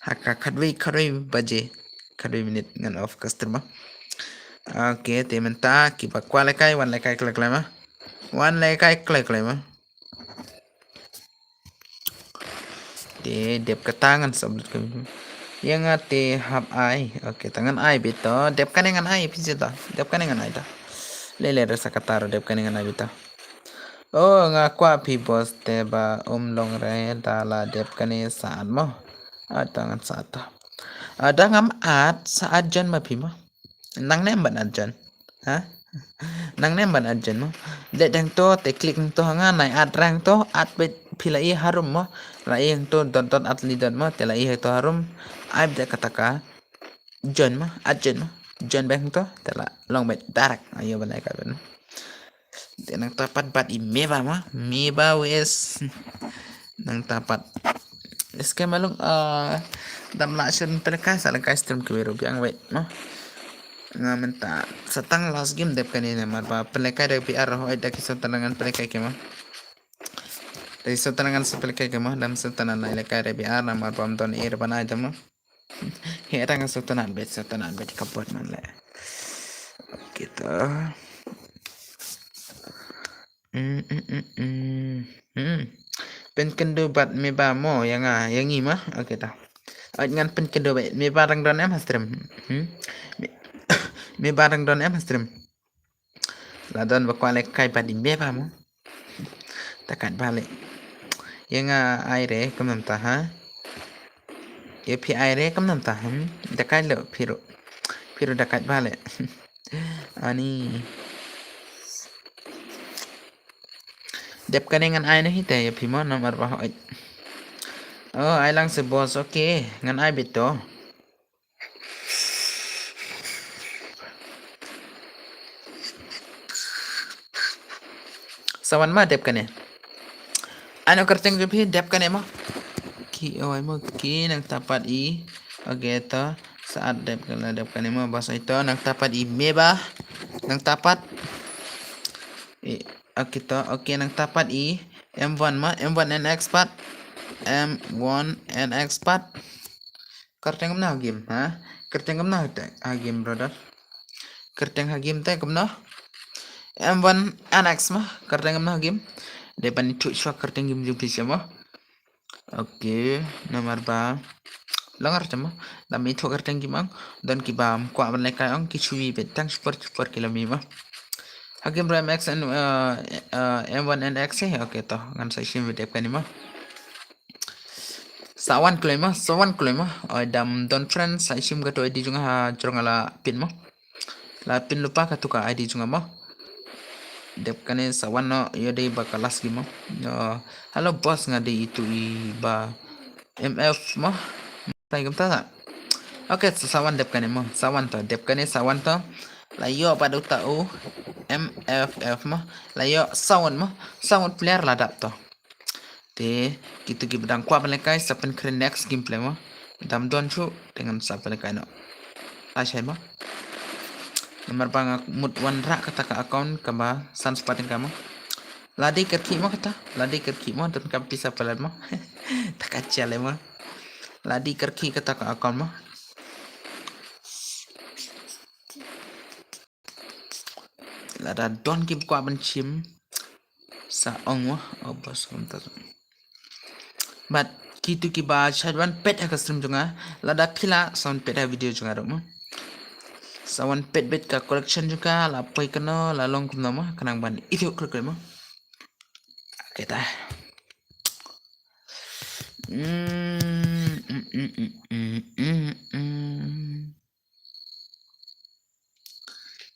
Ha ka khatwei, khatwei baje. Khatwei minute ngan off ka stream mo. Okay, te mynta ki ba kwah lehkai, wan lehkai kloi kloi mo. Wan lehkai kloi kloi mo. Te dep kata ngan sa upload ka. Ïa nga te hap ai. Okay, ta ngan ai beit to. Dep kane ngan ai phi to. Dep kane ngan ai to. Le le re sa kata ro dep kane ngan ai beit to. Oh, nga kwah phi boss te ba um long re da la dep kane sa at mo. At to ngan sa at to. Ada ngam at sa at jon ma phi mo. Nang ne em ban at jon. Ha? Nang ne em ban at jon mo. Dep dang to te click to ha nga nai at rang to at beit phi la i harum mo. La i to dot dot at li dot mo te la i to harum. Ai beit kata ka. Jon mo, at jon mo. Jon bang to te la long beit darak. Ayo ban ai ka ben mo. Te nang ta pat bat i meba ma, meba wes. Nang ta pat. Eske malung, ah, dam la shen pelekai sa lekai stream ke beru biang wait ma. Nga mynta sa tang last game dep kane ne mar ba pelekai dep biar ho da ki sa tanangan pelekai ke ma. Da ki sa tanangan sa pelekai ke ma dam sa tanan lekai dep biar na mar ba am don air ban ai dam ma. He tang sa tanan bet sa tanan bet ka bot man le. Kita. Hmm, hmm, hmm, hmm. Hmm. Pynkynduh bad meba mo ïa nga, ïa ngi ma. Okay ta. Ait ngan pynkynduh bad meba dang don em ha stream. Hmm. Me-, meba dang don em ha stream. La don ba kwah lehkai bad i meba mo. Ta kat bale. Ïa nga ai re kam namta ha. Ïa phi ai re kam namta, hmm. Dakai lo phi ruh. Phi ruh dakai ba le. Ani. Dep kane ngan ai na hi te ïa phi mo namar ba hoi. Oh, ai lang se boss, okay. Ngan ai bit to. Sa wan ma dep kane. Ano kyrteng jong phi dep kane mo. Ki oi mo ki nangta pat i. Okay to. Sa at dep kane, dep kane mo ba sa ito nangta pat i meba. Nangta pat. I, okay to. Okay nangta pat i M one mo, M one N X pat. M one N X pat. Kyrteng kumno ha game, ha? Kyrteng kumno ha game, brother? Kyrteng ha game te kumno? M one N X mo, kyrteng kumno ha game? Dei ban ithuh shuwa kyrteng game jong phi mo. Okay, namar ba long ar mo. Dam ithuh kyrteng game ong. Don kiba kwah ban lehkai ong ki shu mih beit tang super super ki la mih mo. Ha game M X and uh, uh, M one N X eh. Okay to, ngan sa shim beit dep kane mo. Sa wan kloi mo, sa wan kloi mo. Oi dam don friend sa shim kato I D jong nga ha jrong la pin mo. La pin lupa kato ka I D jong nga mo. Dep kane sa wan no, ïa dei ba ka last game mo. Hello boss, nga dei itu i ba M F mo. Tai kumta sa. Okay, sa, sa wan dep kane mo. Sa wan to, dep kane sa wan to. La ïoh pat uta u M F F mo. La ïoh sound mo. Sound player la dap to. Te kitu kiba dang kwah ban lehkai sa pynkhreh next gameplay mo. Dam don shuh te ngan sa pynlehkai noh. Ai shai mo. Namar ba nga mut wanrah kata ka account kaba san spah tyngka mo. Lada kyrkieh mo kata, lada kyrkieh mo donkam pisa palat mo. Ta ka jia lei mo. Lada kyrkieh kata ka account mo. Lada don kiba kwah ban shim sa ong mo. Oh boss kumta. Bad kitu kiba shait wan peit ha ka stream jong nga, lada phi lah sa wan peit ha video jong nga ruh mo. Sa wan peit beit ka collection jong nga, la poi kano, la long kumno mo, khnang ban ithuh khlem khlem mo. Kita. Mm, mm, mm.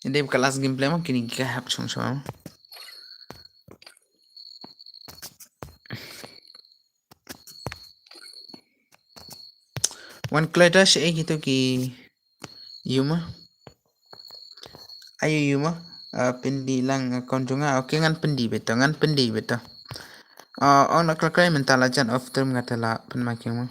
Ïa dei ba ka last gameplay mo, kine ki ka hap shong shong mo. Wan kloi ta shi kitu ki yu mo. Ayu yu mo. Ah, pyndih lang account jong nga. Okay, ngan pyndih beit to, ngan pyndih beit to. Ah, ong na kloi kloi mynta la jan off stream nga te la pynmaking mo.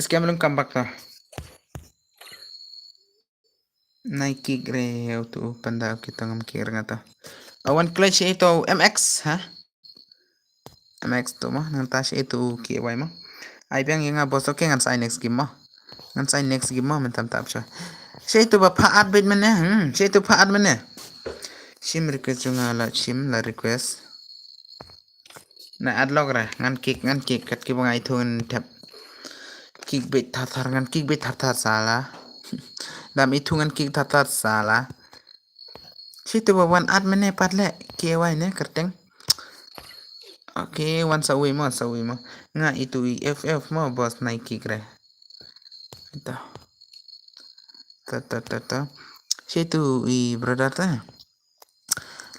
Scam lung come back ta. Nai kick re utu panda kita ngam kick re ngata. Awan clutch itu M X ha. M X tu mo nang ta shi itu K Y mo. Ai biang ïa nga boss, okay ngan sa ai next game mo. Ngan sa ai next game mo mynta tap sha. Shi itu ba pha at bit mane. Hmm, shi itu pha at mane. Shim request jong nga la shim la request. Na adlock re, ngan kick, ngan kick, kat ki ba ngai thu ngan thep. Kick bit thar thar, ngan kick bit thar thar sala. Dam i thu ngan kick thar thar sala. Shi tu ba wan at mane pat le, K Y ne, kyrteng. Okay, wan sa wi mo, sa wi mo. Nga itu i F F mo, boss nai kick re. Ito. Ta, ta, ta, ta. Shi tu i brother ta.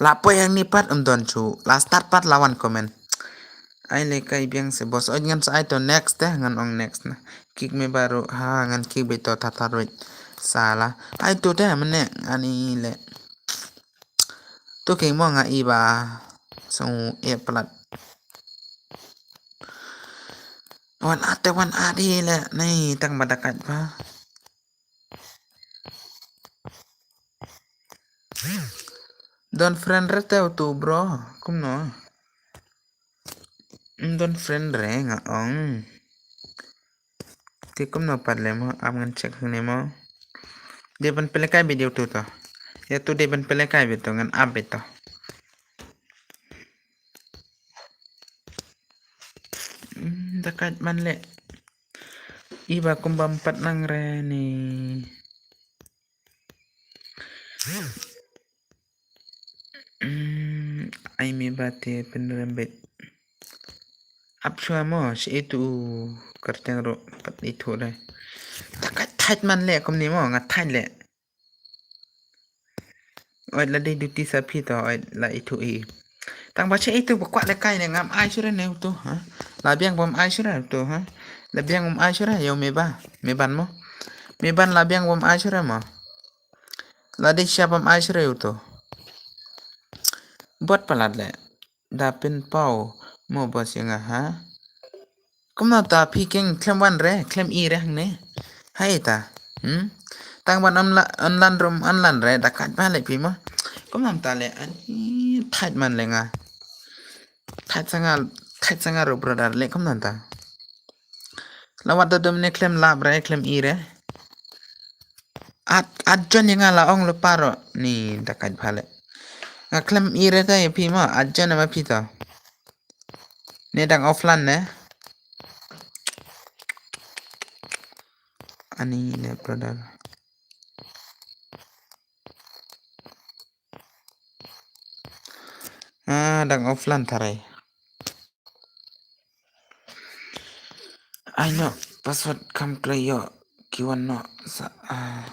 La poi hangne pat ym don shuh. La start pat la wan comment. Ai le kai biang se boss. Oi ngan sa ai to next te, ngan ong next na. Kick me baru. Ha, ngan kick beit to thar thar beit. Sala. Ai to te mane ngan i le. To king mo nga i ba. So e plat. Wan at te wan at i le. Nai tang ba dakat ba. Don friend re te utu bro, kumno? Don friend re nga ong. Te kumno pat le mo, ap ngan check ne mo. Dei ban pynlehkai video tu to. Ya tu dei ban pynlehkai beit to, ngan ap beit to. Hmm, da kait man leh. Iba kum bym pat nang re ni. Hmm, ai me ba te pynrem beit. Ap shuwa mo, shi itu kyrteng ruh pat itu re. Da kait thait man leh kumne mo, nga thait leh. Oi, la dei duty sa phi to, oi, la itu i. Tang ba che itu ba kwah lehkai ne ngam ai shuwa ne uto, ha? La biang bym ai shuwa uto, ha? La biang bym ai shuwa, yo me ba, me ban mo. Me ban la biang bym ai shuwa mo. La dei sha bym ai shuwa uto. Bot palat leh. Da pynpaw mo boss ïa nga, ha? Kumno ta phi keng khlem wan re, khlem i re hangne. Hai ta. Hmm? Tang ban online, online room, online re, da kait ba leh phi mo. Kumno ta leh, ani thait man leh nga. Thait sa nga, thait sa nga ruh brother leh kumno ta. La wat da dum ne khlem lap re, khlem i re. At, at jon ïa nga la ong lypa ruh. Ni da kait ba leh. Nga khlem i re ta ïa phi mo, at jon ma phi ta. Ne dang offline ne. Ani ne brother. Ah, dang offline tharai. Ai no, password kam kloi ïoh ki wan noh sa, ah.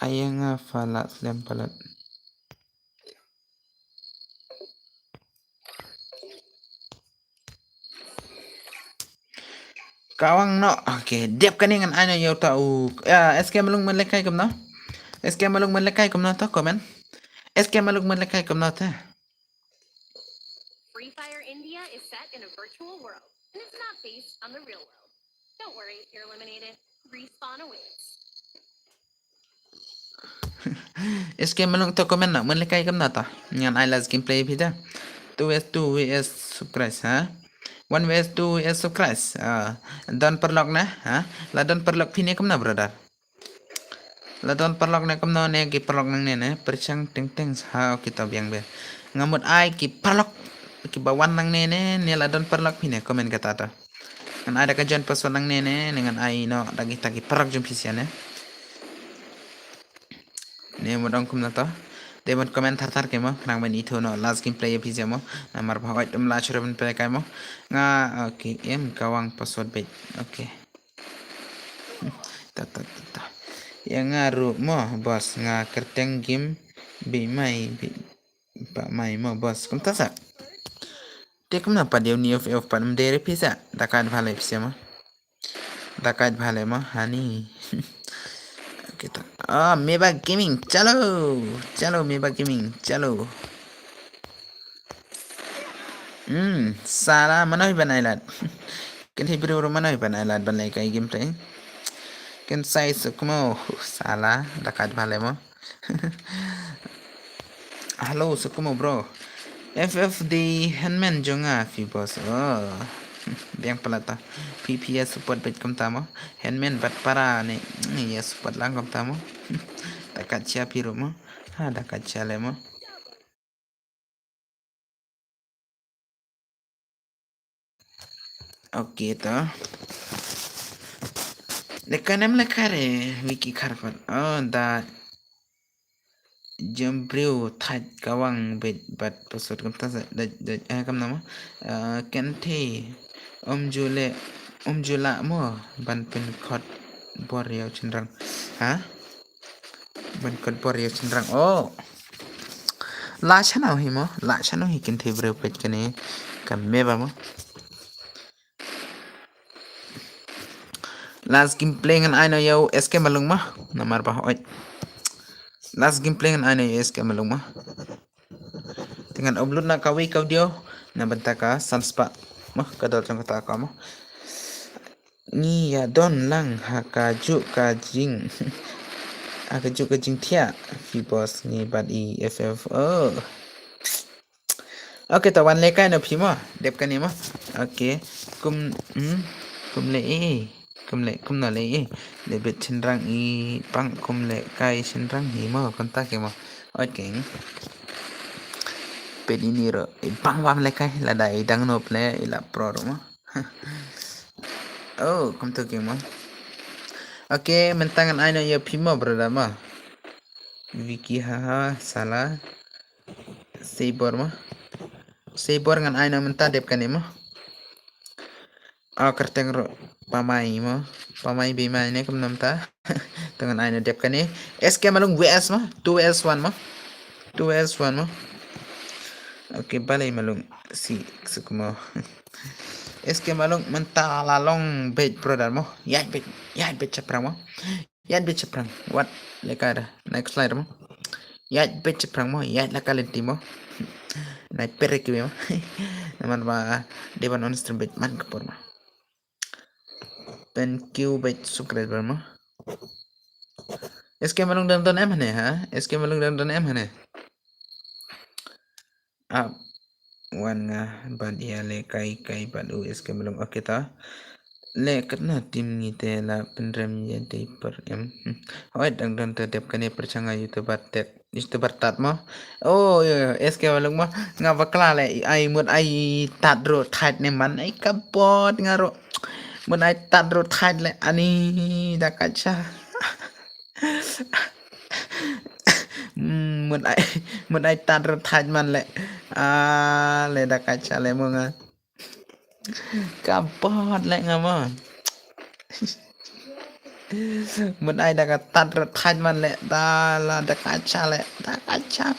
Ai nga pha lah slem palat. Kawang no. Okay, dep kane ngan ai no ïa uta u. Ya, S K Malung mynlehkai kumno? S K Malung mynlehkai kumno to comment? S K Malung mynlehkai kumno to? Free Fire India is set in a virtual world, and it's not based on the real world. Don't worry, you're eliminated. Respawn awaits. S K Malung to comment no, mynlehkai kumno to? Ngan ai last gameplay phi ta. Two versus two versus Surprise, ha? One versus two versus Surprise. Ah, don paralok ne, ha? La don paralok phi ne kumno brother? La don paralok ne kumno ne ki paralok nangne ne, pyrshang teng teng, ha, okay to biang biang. Nga mut ai ki paralok kiba wan nangne ne, ne la don paralok phi ne, comment kata to. Ngan ai da ka jon password nangne ne, ne ngan ai no da kita ki paralok jong phi sha ne. Ne mut ong kumno to. Te mut comment thar thar ke mo, khnang ban ithuh no last gameplay ïa phi sha mo. Namar ba hooid ym lah shuh ban pynlehkai mo. Nga, okay, em Kawang password beit. Okay. Ta ta ta ta. Ïa nga ruh mo boss, nga kyrteng game Bit Mai, Bit Ba Mai mo boss. Kumta sa. Te kumno pat ïa uni F F pat ym dei re phi sa. Da kait ba leh phi sa mo. Da kait ba leh mo hani. Okay to. Ah, Meba Gaming, chalo. Chalo Meba Gaming, chalo. Hmm, sala mano hi ban ai lad. Kynthei briew ruh mano hi ban ai lad ban lehkai game te. Kynthei Sukmo, sala da kait ba leh mo. Hello Sukmo bro. F F dei hynmen jong nga phi boss. Oh. Biang palat to. Phi phi ïa support beit kumta mo. Hynmen bad para ne. Ïa support lang kumta mo. Da kait sha phi ruh mo. Ha da kait sha leh mo. Okay to. Lehkai ne ym lehkai re Vicky Kharpat. Oh, da jembriew thait Kawang beit bad password kumta sa, da, da, eh, kumno mo. Eh, kynthei ym ju leh, ym ju lah mo ban pynkhot bor ïa u shynrang. Ha? Ban khot bor ïa u shynrang. Oh. Lah shano hi mo, lah shano hi kynthei briew peit kane ka Meba mo. Last gameplay ngan ai no ïa u S K Malung mo. Namar ba hooid. Last gameplay ngan ai no ïa u S K Malung mo. Te ngan upload na kawei ka video na bynta ka san spah mo, ka dor jong kata ka mo. Ngi ïa don lang ha kajuh ka jing, ha kajuh ka jingthiah phi boss ngi bad i F F. Oh. Okay, to wan lehkai no phi mo. Dep kane mo. Okay. Kum, hmm, kum leh ei. Kum leh, kum na leh, eh. Leh bit chynrang i bang kum leh kai chynrang hi mo, kumta ke mo. Oi keng. Bit ini ro, i bang bam leh kai, lada i dang nop leh, i la pro ro mo. Oh, kumta ke mo. Okay, mynta ngan ai noh ïa phi mo, brother mo. Vicky, haha, salah. Seibor mo. Seibor ngan ai noh mynta dep kane mo. Ah, kyrteng ruh pamai mo. Pamai bimai ne kum namta. Te ngan ai noh dep kane. S K Malung V S mo. Two V S one mo. Two V S one mo. Okay, balei Malung. Si, suk mo. S K Malung mynta la long beit brother mo. Ïaid beit, ïaid beit chaprang mo. Ïaid beit chaprang. Wat leh kai da. Next slide mo. Ïaid beit chaprang mo. Ïaid la ka lynti mo. Nai pere ki mo. Namar ba dei ban on stream beit man ka por mo. Thank you beit subscriber mo. S K Malung dang don em hane ha? S K Malung dang don em hane? Ap wan nga bad ïa leh kai kai bad u S K Malung. Okay ta. Leh katno team ngi te la pynrem ïa dei per em. Hmm. Hoi dang don te dep kane pyrshang nga YouTuber tek. Isto bar tat mo. Oh, ïa, ïa, S K Malung mo. Nga bakla leh, ai mut ai tat ruh thait ne man, ai ka bot nga ruh. Mut ai tat ruh thait leh, ani da kacha. Hmm, mut ai, mut ai tat ruh thait man leh. Ah, leh da kacha leh mo nga. Ka bot leh nga mo. Mut ai da ka tat ruh thait man leh da la da kacha leh da kacha.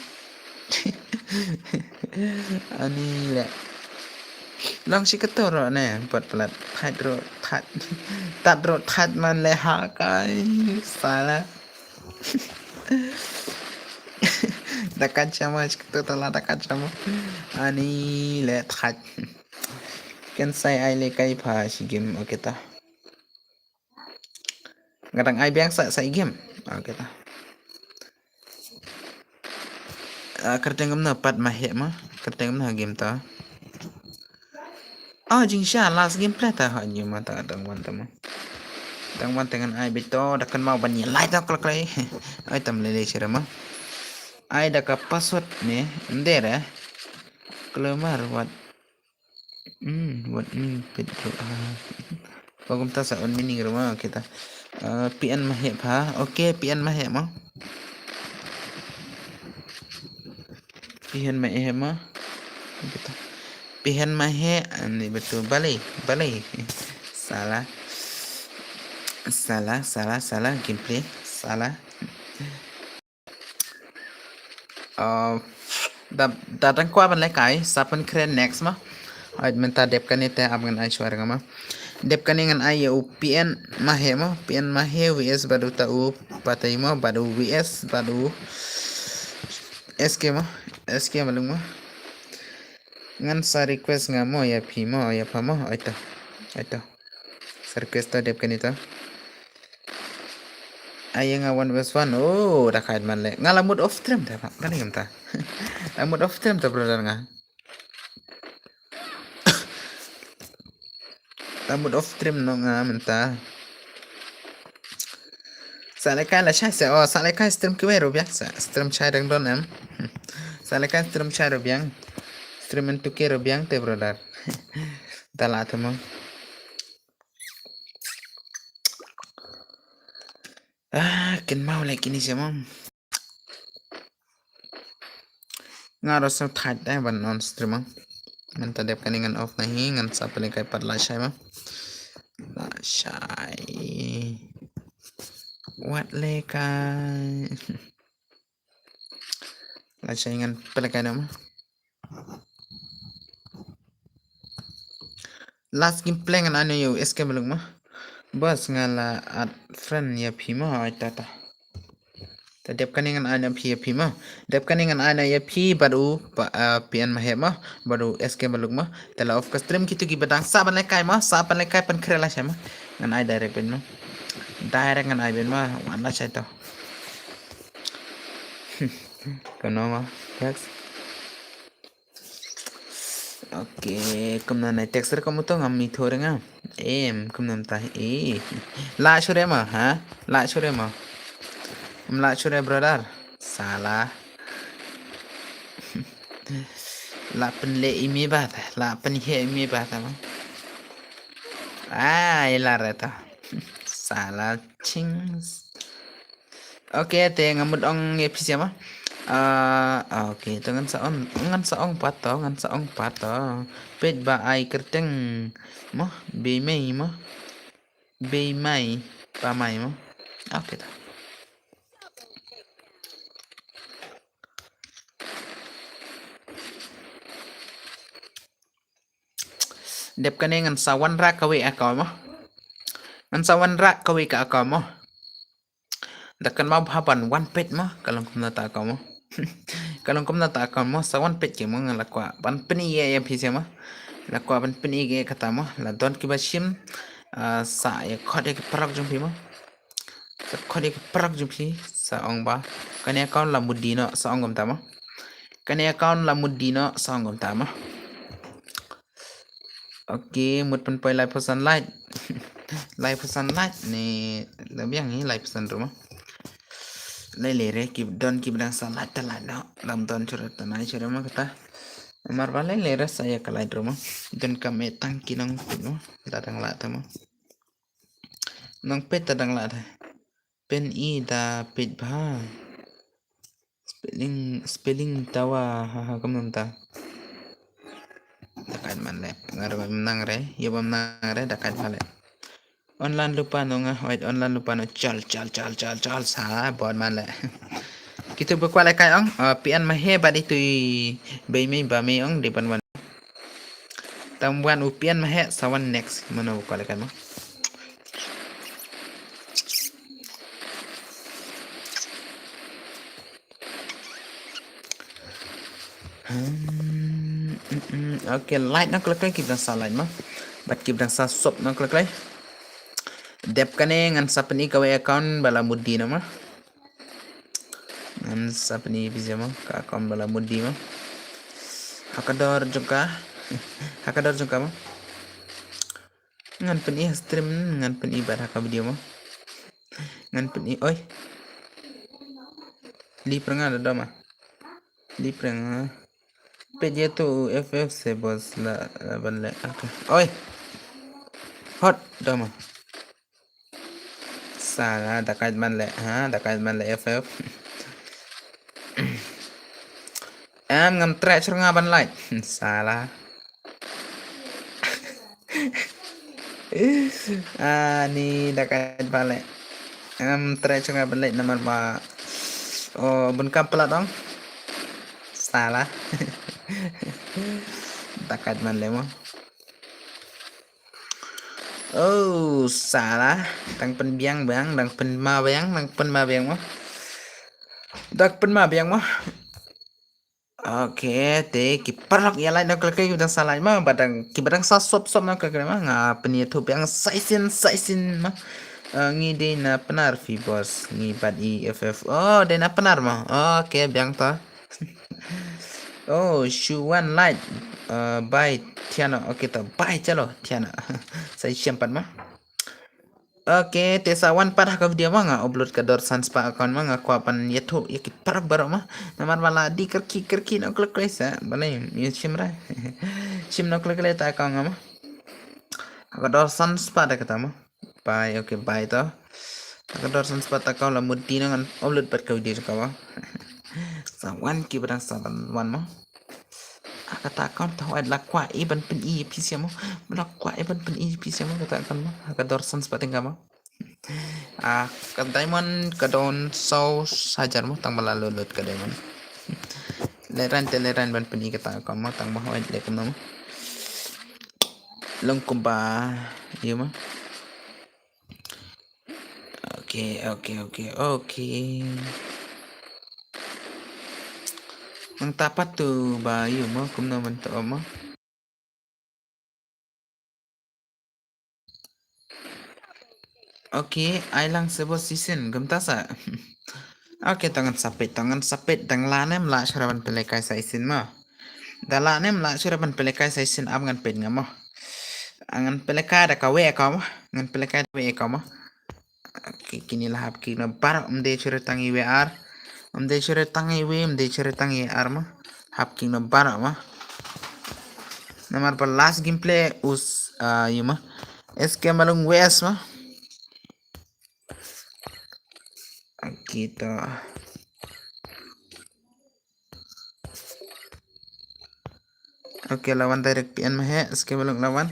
Ani leh. Long shi kato ruh ne, bot palat thait ruh thait. Tat ruh thait man leh ha kai salah. Da kacha mo, shi kato ta la da kacha mo. Ani leh thait. Kan sai ai leh kai pha shi game, okay ta. Nga dang ai biang sa, sa i game. Okay ta. Ah, kyrteng kumno pat ma heh ma. Kyrteng kumno game ta. Oh, jingsha last game play ta ha nyu ma ta dang wan ta ma. Dang wan ta ngan ai beit to da kan mau ban ïa lai ta kla klai. Ai tam lele sira ma. Ai da ka password ne, ndere. Klemar wat Hmm, wat meaning pit bro. Ah. Ba kumta sa wan meaning ruh ma, okay ta. Ah, P N ma heh pha. Okay, P N ma heh ma. P N ma heh ma. Okay ta. P N ma heh, ani betul balei, balei. Salah. Salah, salah, salah gameplay. Salah. Ah, da, da dang kwah ban leh kai, sa pynkhreh next ma. Ai mynta dep kane te ap ngan ai shuwa nga ma. Dep kane ngan ai ïa u P N ma heh ma, P N ma heh V S bad u ta u patai ma, bad u V S bad u S K ma, S K Malung ma. Ngan sa request nga mo ïa phi mo, ïa pha mo, ai ta, ai ta. Sa request ta dep kane ta. Ai nga one versus one. Oh, da kait man leh. Nga la mut off stream ta, ka ni ta. La mut off stream ta brother nga. La mut off stream noh nga mynta. Sa leh kai la shai sa, oh, sa leh kai stream kiwei ruh biang sa. Stream shai dang don em. Sa leh kai stream shai ruh biang. Stream en tuke ruh biang te brother. Da la te mo. Ah, kin mau leh kini sha mo. Nga ruh sngewthuh dei ban on stream. Mynta dep kane ngan off na hi, ngan sa pynlehkai pat lashai ma. Lashai. Wat lehkai. Lashai ngan pynlehkai na ma. Last game play ngan ai noh ïa u S K Malung ma. Bas nga la add friend ïa phi ma, ai ta ta. Ta dep kane ngan ai noh phi ïa phi ma. Dep kane ngan ai noh ïa phi bad u pa, ah, P N ma heh ma. Bad u S K Malung ma. Ta la off ka stream kito ki ba dang sa ban lehkai ma. Sa ban lehkai pynkhreh lashai ma. Ngan ai direct ban ma. Direct ngan ai ban ma. Wan lashai to. Kano ma. Yes. Okay, kumno nai text re kamu to ngam mi thore nga. Em, kumno mta. Eh. La shure ma, ha? La shure ma. Em la shure brother. Sala. La pynle imi ba ta. La pynhe imi ba ta ma. Ah, ila reta. Sala chings. Okay, te nga mut ong ïa phi sha ma. Ah, okay, to ngan sa ong, ngan sa ong pat to, ngan sa ong pat to. Peit ba ai kyrteng mo, bei mei mo. Bei mai, ba mai mo. Okay to. Dep kane ngan sa wanrah kawei account mo. Ngan sa wanrah kawei ka account mo. Da kan mau bha ban wan peit mo, ka long kumno ta account mo. Ka long kumno ta account mo, sa wan peit ki mo ngan la kwah ban pyni ïa ïa phi sha mo. La kwah ban pyni ïa kata mo, la don kiba shim, ah, sa ïa khot ïa ki paralok jong phi mo. Sa khot ïa ki paralok jong phi, sa ong ba kane account la mut dih noh, sa ong kumta mo. Kane account la mut dih noh, sa ong kumta mo. Okay, mut pynpoi lai phew san like. Lai phew san like ne la biang hi lai phew san ruh mo. Lei lei re ki don kiba dang sa like ta like noh. Lam don shuh re ta nai shuh re mo kata. Namar ba lei lei re sa ïa ka like ruh mo. Don kam eh tang ki nongpeit mo. La dang lah ta mo. Nongpeit ta dang lah ta. Pyni da peit bha. Spelling, spelling tawa, ha, ha, kumno mynta. Da kait man leh. Nga ruh bym nang re, ïa bym nang re, da kait man leh. Online lypa no nga, wait, online lypa no, chal, chal, chal, chal, chal, sa, bun man leh. Kitu ba kwah leh kai ong, ah, P N Mahe bad itu i bei mei ba mei ong, dei ban wan. Tam wan u P N Mahe, sa wan next, mano ba kwah leh kai mo. Hmm, mm, mm. Okay, like na klek klek, ki ba dang sa like mo. Bad ki ba dang sa sub na klek klek. Dep kane ngan sa pyni kawei account ba la mut dih na mo. Ngan sa pyni phi sha mo, ka account ba la mut dih mo. Ha ka dor jong ka. Ha ka dor jong ka mo. Ngan pyni ha stream, ngan pyni bad ha ka video mo. Ngan pyni, oi. Li pyrnga da doma. Li pyrnga. Peit ïa tu F F se boss la, la ban leh. Okay. Oi. Hot doma. Sala, da kait man leh, ha, da kait man leh F F. Em, ngam treh shuh nga ban like. Sala. Ani da kait ba leh. Em, treh shuh nga ban like namar ba. Oh, bun kam plat ong. Sala. Da kait man leh mo. Oh, sala. Dang pynbiang biang, dang pynma biang, dang pynma biang mo. Dang pynma biang mo. Okay, te ki paralok ïa like na klek klek ki ba dang sa like mo, ba dang ki ba dang sa sub sub na klek klek mo. Nga pynïathuh biang sa shisien sa shisien mo. Eh, ngi dei na Pnar phi boss, ngi bad i F F. Oh, dei na Pnar mo. Okay, biang to. Oh, shu wan like. Uh, bye Tiana. Okay to, bye chalo Tiana. Sa ïashem pat mo. Okay, te sa wan pat ha ka video mo, nga upload ka dor san spah account mo, nga kwah ban ïathuh ïa ki paralok baroh mo. Namar ba la dih kyrkieh kyrkieh na klek klek sa. Balei, ïa shim re. Shim na klek klek ta account nga mo. Ha ka dor san spah da kata mo. Bye, okay, bye to. Ha ka dor san spah ta account la mut dih na, ngan upload pat ka video ka mo. Sa wan ki ba dang sa ban wan mo. Ha kata account to, hooid, la kwah i ban pyni ïa phi sha mo. La kwah i ban pyni ïa phi sha mo kata account mo. Ha ka dor san spah tyngka mo. Ah, ka diamond ka don saw hajar mo, tang ba la lut lut ka diamond. Lehrain te lehrain ban pyni kata account mo, tang ba hooid leh kumno mo. Long kumba ïa mo. Okay, okay, okay, okay. Nangta pat tu ba ïa mo, kumno mynta mo. Okay, ai lang sebo shisien, kumta sa. Okay, to ngan sa peit, to ngan sa peit, dang lah ne em lah shuh ra ban pynlehkai sa shisien mo. Da lah ne em lah shuh ban pynlehkai sa shisien ap ngan peit nga mo. Ngan pynlehkai da kawei ka mo. Ngan pynlehkai da kawei ka mo. Okay, kine la hap kick na baroh, ym dei shuh tang iwei ar. Ym dei shuh tang iwei, ym dei shuh tang iwei ar mo. Hap kick na baroh mo. Namar ba last gameplay us, ah, ïa mo. S K Malung West mo. Okay, to. Okay, la wan direct P N ma he, S K Malung la wan.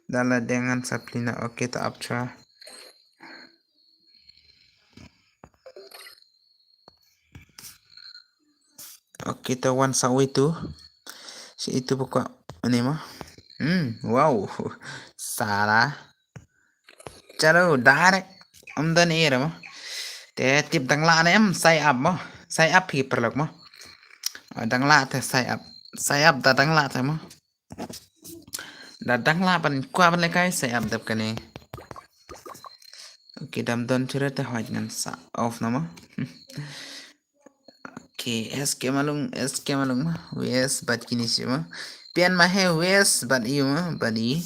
Da la dang ngan sa plie noh. Okay, to ap shuwa. Okay, to wan sa wei tu. Shi itu pokok ni mo. Hmm, wow. Salah. Chalo, direct. Ym don ei re mo. Te tip dang lah ne em, sai ap mo. Sai ap hi paralok mo. Ah, dang lah te sai ap. Sai ap da dang lah te mo. Da dang lah ban kwah ban lehkai sai ap dep kane. Okay, dam don shuh te hooid ngan sa off noh mo. Okay, S K Malung, S K Malung mo. West bad kine shi mo. P N ma he West bad ïa mo, bad i.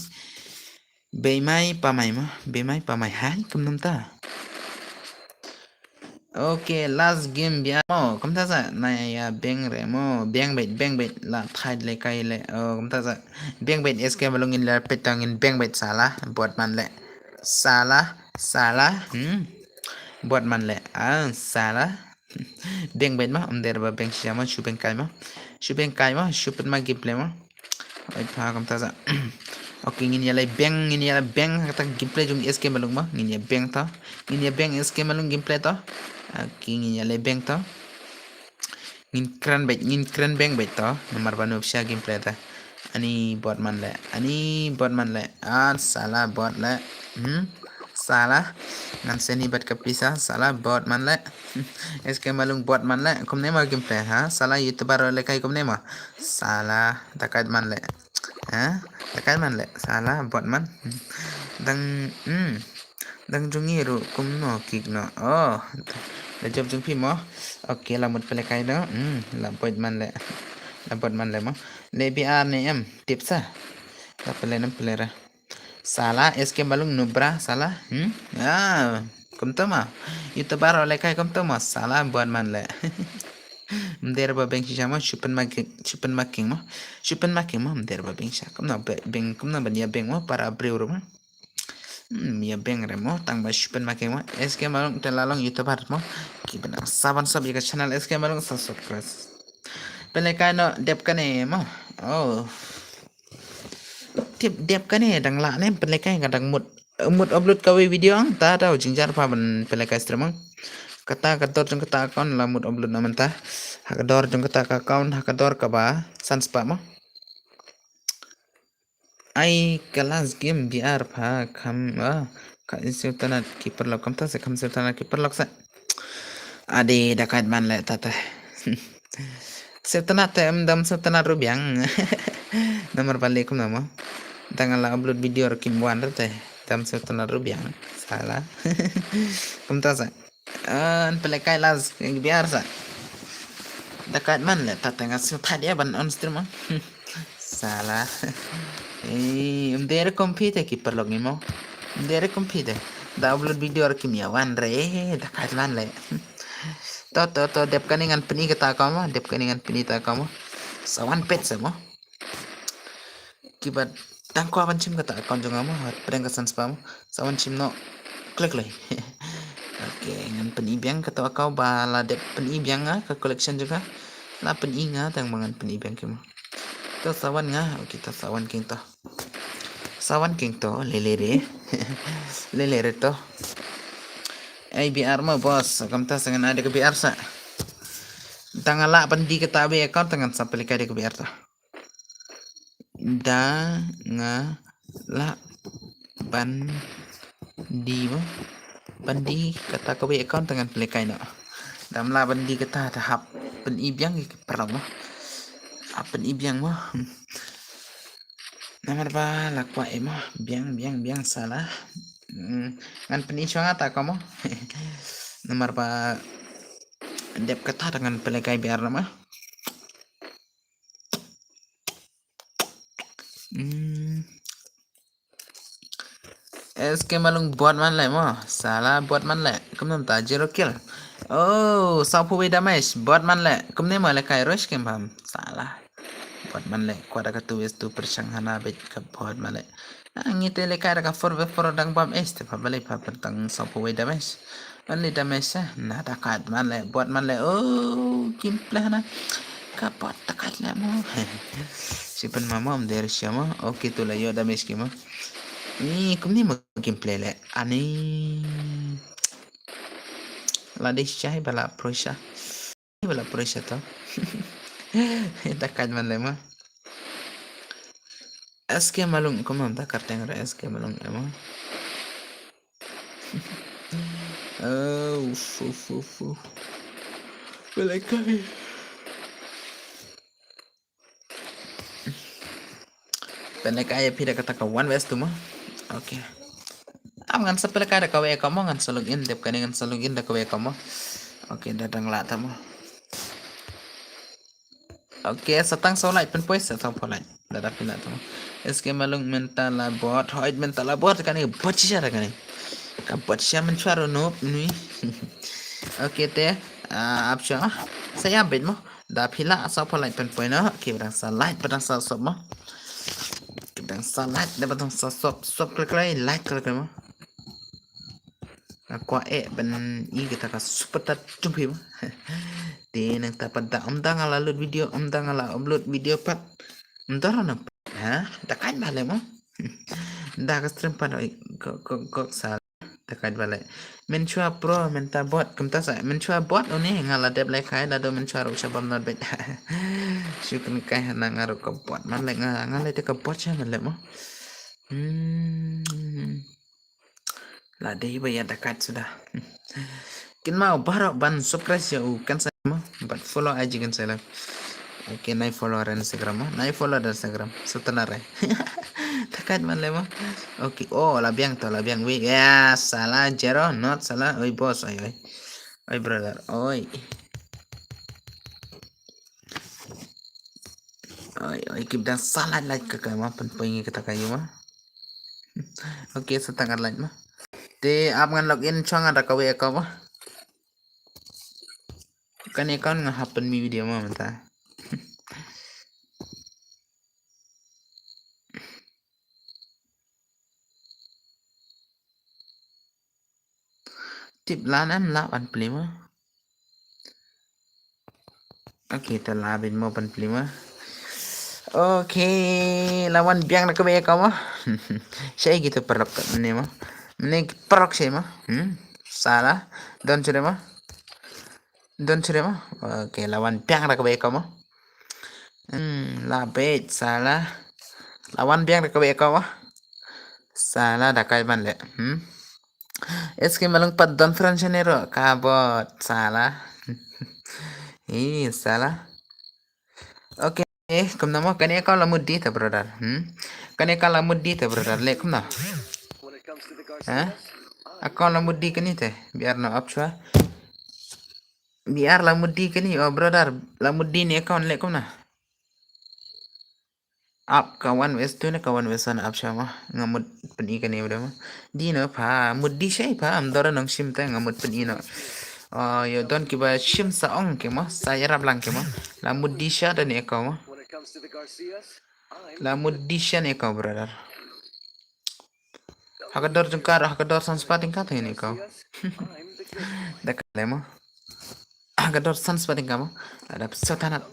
Bei mai pa mai mo. Bei mai pa mai hai kumnam ta. Okay, last game biang mo. Kumta sa na ïa biang re mo. Biang beit, biang beit. La thait lehkai le. Oh, kumta sa. Biang beit S K Malung, ngin la peit tang, ngin biang beit. Salah, bot man le. Salah, salah. Hmm. Bot man le. Ah, salah. Biang beit mo, ym dei re ba biang shisha mo, shu biang kai mo. Shu biang kai mo, shu pynmih gameplay mo. Ai pha kumta sa. Okay, ngin ïa leit biang, ngin ïa leit biang ha kata gameplay jong S K Malung mo, ngin ïa biang to. Ngin ïa biang S K Malung gameplay to. Okay, ngin ïa leit biang to. Ngin kren beit, ngin kren biang beit to. Namar ba nop sha gameplay ta. Ani bot man le. Ani bot man le. Ah, salah bot le. Hmm? Salah. Ngan seni bad ka pisa. Salah bot man le. S K Malung bot man le. Kumne ma gameplay ha. Salah YouTuber lehkai kumne ma. Salah. Dakait man le. Ha? Dakait man le. Salah bot man. Dang, hmm. Dang jong ngi ruh kumno kick noh. Oh. Da jop jong phi mo. Okay, la mut pynlehkai noh. Hmm, la bot man le. La bot man le mo. Le B R ne em. Tip sa. La pynleh nam pynleh ra. Salah, S K Malung nubra, salah. Hmm? Ah, kumta ma. YouTuber lehkai kumta ma. Salah bot man le. Ym dei re ba biang shisha mo, shu pynmih, shu pynmih mo. Shu pynmih mo, ym dei re ba biang shisha. Kumno ba biang, kumno ban ïa biang mo, para briew ruh mo. Hmm, ïa biang re mo, tang ba shu pynmih mo. S K Malung te la long YouTuber mo. Ki bynta sa ban sub ïa ka channel S K Malung sa subscribe. Pynlehkai noh dep kane mo. Oh. Tip dep kane dang lah ne pynlehkai, nga dang mut, mut upload kawei video ang, ta ta u jynjar pha ban pynlehkai stream ang. Kata ka dor jong kata account la mut upload na mynta. Ha ka dor jong kata ka account, ha ka dor kaba san spah mo. Ai ka last game B R pha kham, ah, ka sngewtynnat ki paralok, kumta sa kham sngewtynnat ki paralok sa. Ade, dakait man le ta te. Sngewtynnat te em, dam sngewtynnat ruh biang. Namar ba le kumno mo. Dang la upload video ruh kim wan re te. Dam sngewtynnat ruh biang. Salah. Kumta sa. An pynlehkai last game B R sa. Dakait man le ta te, nga sngewtynnat ïa ban on stream mo. Salah. Eh, ym dei re kum phi te ki paralok ngi mo. Ym dei re kum phi te. Da upload video ruh kim ïa wan re, eh, dakait man le. To, to, to, dep kane ngan pyni kata ka mo, dep kane ngan pyni kata ka mo. Sa wan peit sa mo. Kiba dang kwah ban shim kata account jong nga mo, ha pdeng ka san spah mo. Sa wan shim noh. Klik lei. Okay, ngan pyni biang kata account ba la dep pyni biang nga ka collection jong nga. La pyni nga tang ba ngan pyni biang ki mo. To sa wan nga, okay, to sa wan king to. Sa wan king to, lele re. Lele re to. Ai B R mo boss, kumta sa ngan ai da ka B R sa. Tang nga lah ban die kata wei account tang ngan sa pynlehkai da ka B R to. Da nga lah ban die mo. Ban die kata kawei account tang ngan pynlehkai noh. Dam lah ban die kata, ta hap pyni biang ki paralok mo. Hap pyni biang mo. Hmm. Namar ba la kwah ei mo. Biang, biang, biang, salah. Hmm. Ngan pyni shuwa nga ta ka mo. Namar ba dep kata tang ngan pynlehkai B R noh mo. S K Malung bot man le mo. Sala bot man le. Kumno ta zero kill. Oh, saw phew wei damage. Bot man le. Kumne mo le kai rush kem bam. Sala. Bot man le. Kwah da ka two vs two pyrshang hana bit ka bot man le. Ah, ngi te le kai da ka four v four dang bam es te pha bale pha pyrtang saw phew wei damage. Only damage sa. Na da kat man le. Bot man le. Oh, kim pleh na. Ka bot ta kat le mo. Sipan mama om der siama. Okay, tu la yo damage ki mo. Ni kumni mo gameplay le. Ani. La dei shai bala pressure. Bala pressure to. Ta kaj man le ma. S K Malung, kumam ta karteng ra S K Malung ema. Oh, uf, uf, uf, uf. Bala kai. Pynlehkai ïa phi da kata ka one vs two mo. Okay. Am ngan sa pynlehkai da kawei ka mo, ngan sa login dep kane ngan sa login da kawei ka mo. Okay, da dang lah ta mo. Okay, sa tang sa like pynpoi sa tang pho like. Da da pynlah ta mo. S K Malung mynta la bot, hoid mynta la bot kane bot shisha da kane. Ka bot shisha mynshwa ro nop nui. Okay te, ah, ap sha. Sa ïa bit mo. Da phi lah sa pho like pynpoi no. Ki ba dang sa like ba dang sa sop mo. Ki ba dang sa like da ba dang sa sop, sop klik klik like klik klik mo. Nga kwah eh ban i kita ka super chat jong phi mo. Te nang ta pat da um da nga la load video, um da nga la upload video pat. Um da ro na ha da kan ba le mo. Da ka stream pat oi kok kok kok sa. Takat bale. Mynshwa pro mynta bot kumta sa. Mynshwa bot une nga la dep lehkai lado mynshwa ruh sha bam not bet. Shu kynkai hana nga ruh ka bot man le nga nga le te ka bot sha man le mo. Hmm. La dei ba ïa takat suda. Kin ma u baroh ban subscribe ïa u kan sa mo. But follow I G kan sa la. Okay, nai follower Instagram mo. Nai follower Instagram. Sutana rai. Takat man le mo. Okay. Oh, la biang to, la biang wi. Ya, sala zero, not sala. Oi boss, oi oi. Oi brother, oi. Oi oi, ki ba dang sala like ka ka ma pynpoi ngi kata ka yu ma. Okay, sa tang like ma. Te ap ngan login chong ada ka we ka ma. Kane account nga hap pynmih video ma mynta. Tip lan em lah ban plie ma. Okay, ta la bin mo ban plie ma. Okay, la wan biang na ka be ka ma. Shai gitu paralok ka ne ma. Ne paralok shai ma. Hmm. Sala. Don chure ma. Don chure ma. Okay, la wan biang na ka be ka ma. Hmm, la beit sala. La wan biang da ka be ka wa. Sala da kai ban le. Hmm. S K Malung pat don friend shane ro ka bot sala. Ih, sala. Okay, kumna mo kane ka la mudi ta brother. Hmm. Kane ka la mudi ta brother le kumna. Ha? Account la mudi kane te. Biar no up chwa. Biar la mudi kane, oh brother, la mudi ne account le kumna. Ap ka wan wes tu ne ka wan wes an ap sha ma. Nga mut pyn i kane udah ma. Di no pa, mudi shai pa, am dora nong shim ta nga mut pyn i no. Oh, yo don ki ba shim sa ong ke ma, sa yarap lang ke ma. La mudi sha da ne account ma. La mudi sha ne account brother. Hakador jengkar, hakador san spot tingkat ini kau. Dak lemo. Hakador san spot tingkat mo. Ada pesawat anak.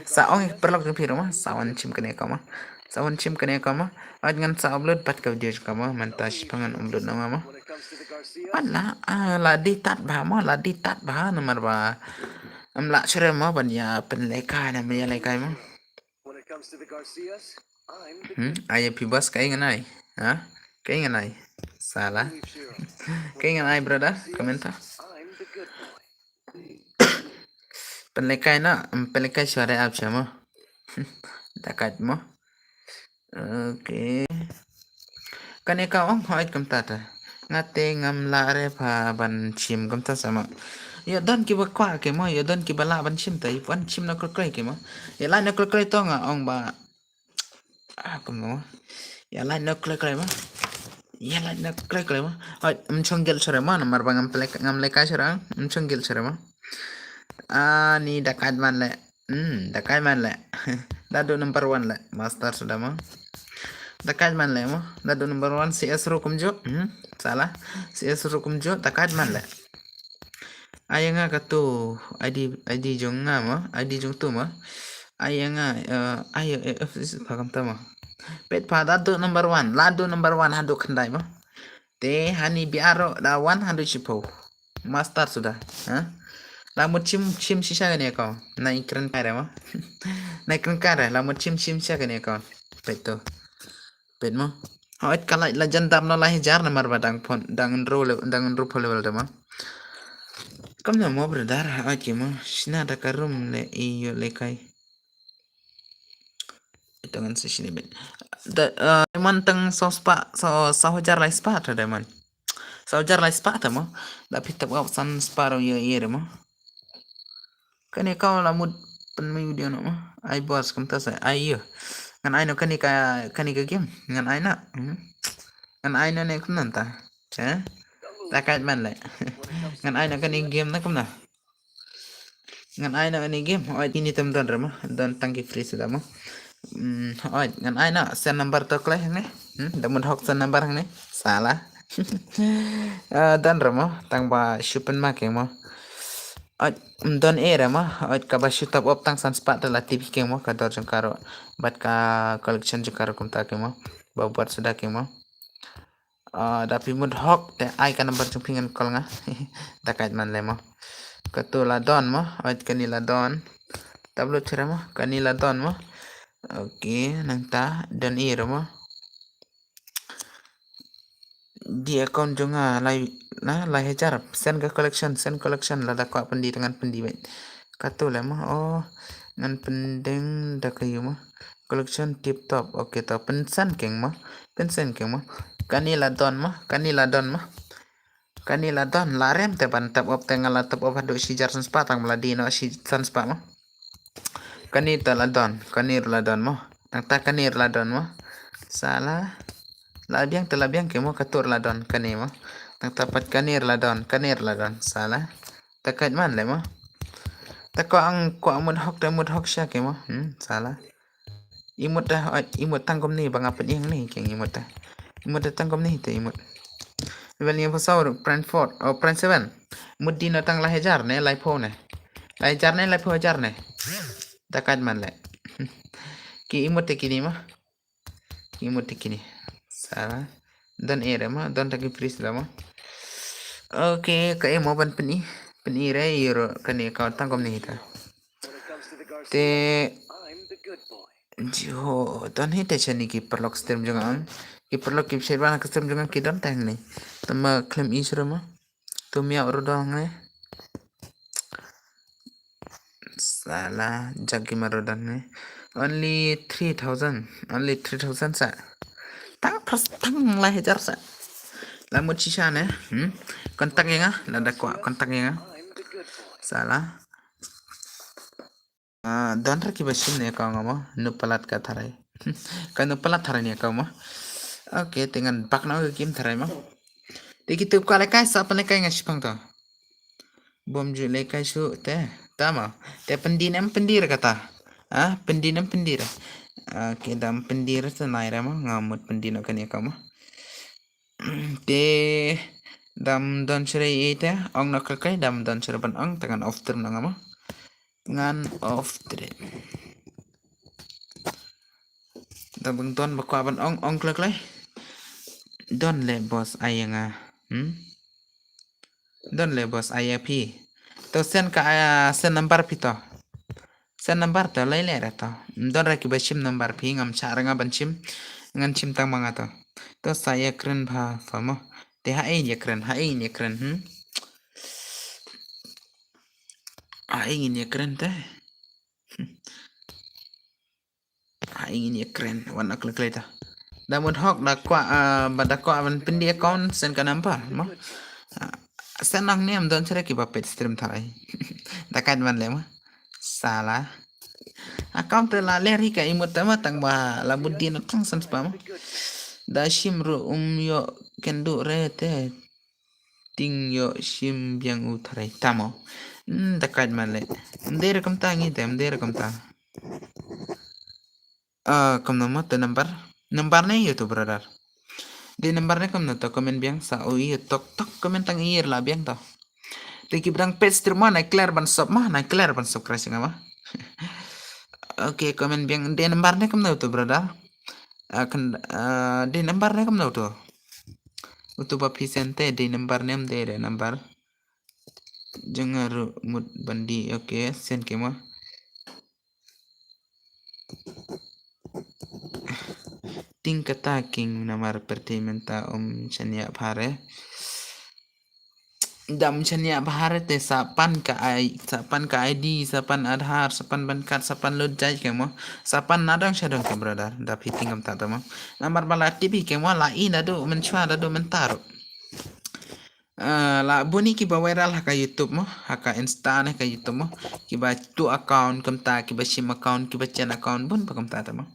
Sa ong perlu ke piro mo. Sa wan chim kene kau mo. Sa wan chim kene kau mo. Aj ngan sa upload pat ka video kau mo. Mentas pangan upload nama mo. Pat la, ah, la di tat ba mo, la di tat ba nomor ba. Am la sure mo ban ya pen leka na me ya leka mo. Hmm, ai phi bas kai ngan ai. Ha? Kai ngan ai. Sala. Kai ngan ai brother, comment ta. Pynlehkai na, em, pynlehkai suara ap sama. Dakat mo. Okay. Kane ka ong hoi kumta ta. Nga te ngam lah re pha ban chim kumta sama. Yo don ki ba kwah ke mo, yo don ki ba lah ban chim ta, ban chim na kre kre ke mo. Yo lah na kre kre to nga ong ba. Ah, kumno. Yo lah na kre kre mo. Ïa lait na kle kle mo. Oi, ym shong gel shuh re mo, namar ba ngam pele, ngam lehkai shuh re, ym shong gel shuh re mo. Ani da kait man leh. Hmm, da kait man leh. Da duh number one leh. Master suda mo. Da kait man leh mo. Da duh number one, C S ruh kumjuh. Hmm, salah. C S ruh kumjuh, da kait man leh. Ai nga katu I D, I D jong nga mo, I D jong tu mo. Ai nga, eh, ai, eh, eh, pha kam ta mo. Peit pha, da duh number one, la duh number one haduh khyndai mo. Te hani biang ruh da wan haduh shiphew. Master suda, ha? La mut shim, shim shisha kane ka. Na i kren kai re mo. Na i kren kai re, la mut shim, shim shisha kane ka. Peit tu. Peit mo. Hooid ka lait la jan dap noh lai hajar namar ba dang pon, dang ynru le, dang ynru phew level te mo. Kumno mo brother, hooid ki mo. Shna da ka room le ïoh lehkai. Ito ngan sa shini beit. Da, eh, man tang saw spah, saw, saw hajar lai spah te da man. Saw hajar lai spah te mo. Da phi top up san spah ruh ïoh ïa re mo. Kane ka la mut pynmih video noh mo. Ai boss kumta sa. Ai ïa. Ngan ai noh kane ka, kane ka game. Ngan ai noh. Hmm. Ngan ai noh ne kumno ta. Che? Da kait man leh. Ngan ai noh kane game na kumno. Ngan ai noh kane game. Oi, ini tem don re mo. Don tang ki free suda mo. Hmm, oi, ngan ai noh send number to kle hangne. Hmm, da mut hok send number hangne. Salah. Ah, don re mo. Tang ba shu pynma keng mo. Oi, ym don ei re mo. Oi, kaba shu top up tang san spah te la tip hi keng mo, ka dor jong ka ruh bad ka collection jong ka ruh kumta keng mo. Ba buat suda keng mo. Ah, da phi mut hok te ai ka number jong phi ngan call nga. Da kait man leh mo. Katu la don mo. Oi, kane la don. Tablut chira mo. Kane la don mo. Okay, nangta don ei re mo. Dei account jong nga lai, na, lai hajar. Send ka collection, send collection, lada kwah pyndie te ngan pyndie beit. Katu leh mo. Oh, ngan pyndeng da ka ïu mo. Collection tip top. Okay, to pynsend keng mo. Pynsend keng mo. Kane la don mo, kane la don mo. Kane la don, la rem te ban top up te, nga la top up haduh shi hajar san spah tang ba la dei noh shi san spah mo. Kane te la don, kane ruh la don mo. Nangta kane ruh la don mo. Salah. La biang te la biang keng mo, katu ruh la don kane mo. Nangta pat kane ruh la don, kane ruh la don. Salah. Da kait man leh mo. Te ko ang ko mut hok te mut hok sha keng mo. Hmm, salah. I mut da, oi, i mut tang kumne ba nga pyn-i hangne keng i mut da. I mut da tang kumne te i mut. Level hynñiewphew saw, Brentford, oh, Brent seven. Mut dei noh tang lai hajar ne, laiphew ne. Lai hajar ne, laiphew hajar ne. Da kait man leh. Ki i mut te kine mo. Ki i mut te kine. Salah. Don ei re mo, don tang ki free suda mo. Okay, kaei mo ban pyn-i. Pyn-i re, euro, kane account tang kumne hi ta. Te jiho don hi te shane ki paralok stream jong nga. Ki paralok ki shet ban ka stream jong nga ki don tang ne. Te ma khlem i shuh re mo. Tu miaw ruh don ne. Salah, jagi ma ruh don ne. Only three thousand, only three thousand sa. Tang pas tang lai hajar sa. La mut shisha ne. Hmm. Contact ïa nga, lada kwah contact ïa nga. Salah. Ah, don re kiba shim ne ka nga mo, nu palat ka tharai. Ka nu palat tharai ne ka mo. Okay, te ngan bak na ka kim tharai mo. Te kitu ka lehkai sa pynlehkai nga shipang to. Bym ju lehkai shuh te. Ta mo. Te pyndie ne ym pyndie re kata. Ah, pyndie ne ym pyndie re. Okay, da ym pyndie re te nai re mo, nga mut pyndie noh kane ka mo. Te da ym don shuh re ite, ong noh khlei khlei, da ym don shuh re ban ong, te ngan off stream noh nga mo. Ngan off stream. Da bym don ba kwah ban ong, ong khlei khlei. Don leh boss ai ïa nga. Hmm? Don leh boss ai ïa phi. To send ka, ah, send number phi to. Send number to, lai leh re to. Ym don re kiba shim number phi, ngam shah re nga ban shim. Ngan shim tang ma nga to. To sa ïa kren bha pha mo. Te ha ei ïa kren, ha ei ïa kren, hmm? Ha ei ïa kren te. Ha ei ïa kren, wan ak lek leta. Da mut hok da kwah, ah, ba da kwah ban pyndie account send ka number mo. Ah, send nang ne ym don shuh re kiba peit stream tharai. Da kait man leh mo. Salah. Account te la ler hi ka i mut te mo tang ba la mut dien tang san spah mo. Da shim ruh um ïoh kynduh re te. Ting ïoh shim biang u tharai tamo. Hmm, da kait ma le. Em dei re kumta ngi te, em dei re kumta. Ah, kumno mo te number. Number ne ïa tu brother. Dei number ne kumno to comment biang sa u ïa tok tok comment tang ïa la biang to. Te ki brang page stream mo na clear ban sop mo, na clear ban sop crash nga mo. Okay, comment biang dei number ne kumno tu brother. Ah, kan, ah, dei number ne kumno tu. Utu ba phi send te dei number ne em dei re number. Jong nga ruh mut ban die, okay, send ke mo. Ting kata king namar pyrthei mynta um shaniah bha re. Dam shaniah bha re te sa pan ka I, sa pan ka I D, sa pan Aadhaar, sa pan PAN card, sa pan lut jait ke mo. Sa pan nadong shadong ke brother. Da phi ting kumta te mo. Namar ba la tip hi ke mo la i naduh mynshwa naduh mynta ruh. Ah, la bun hi kiba viral ha ka YouTube mo, ha ka Insta ne ka YouTube mo. Kiba tu account kumta, kiba shim account, kiba chen account bun ba kumta te mo.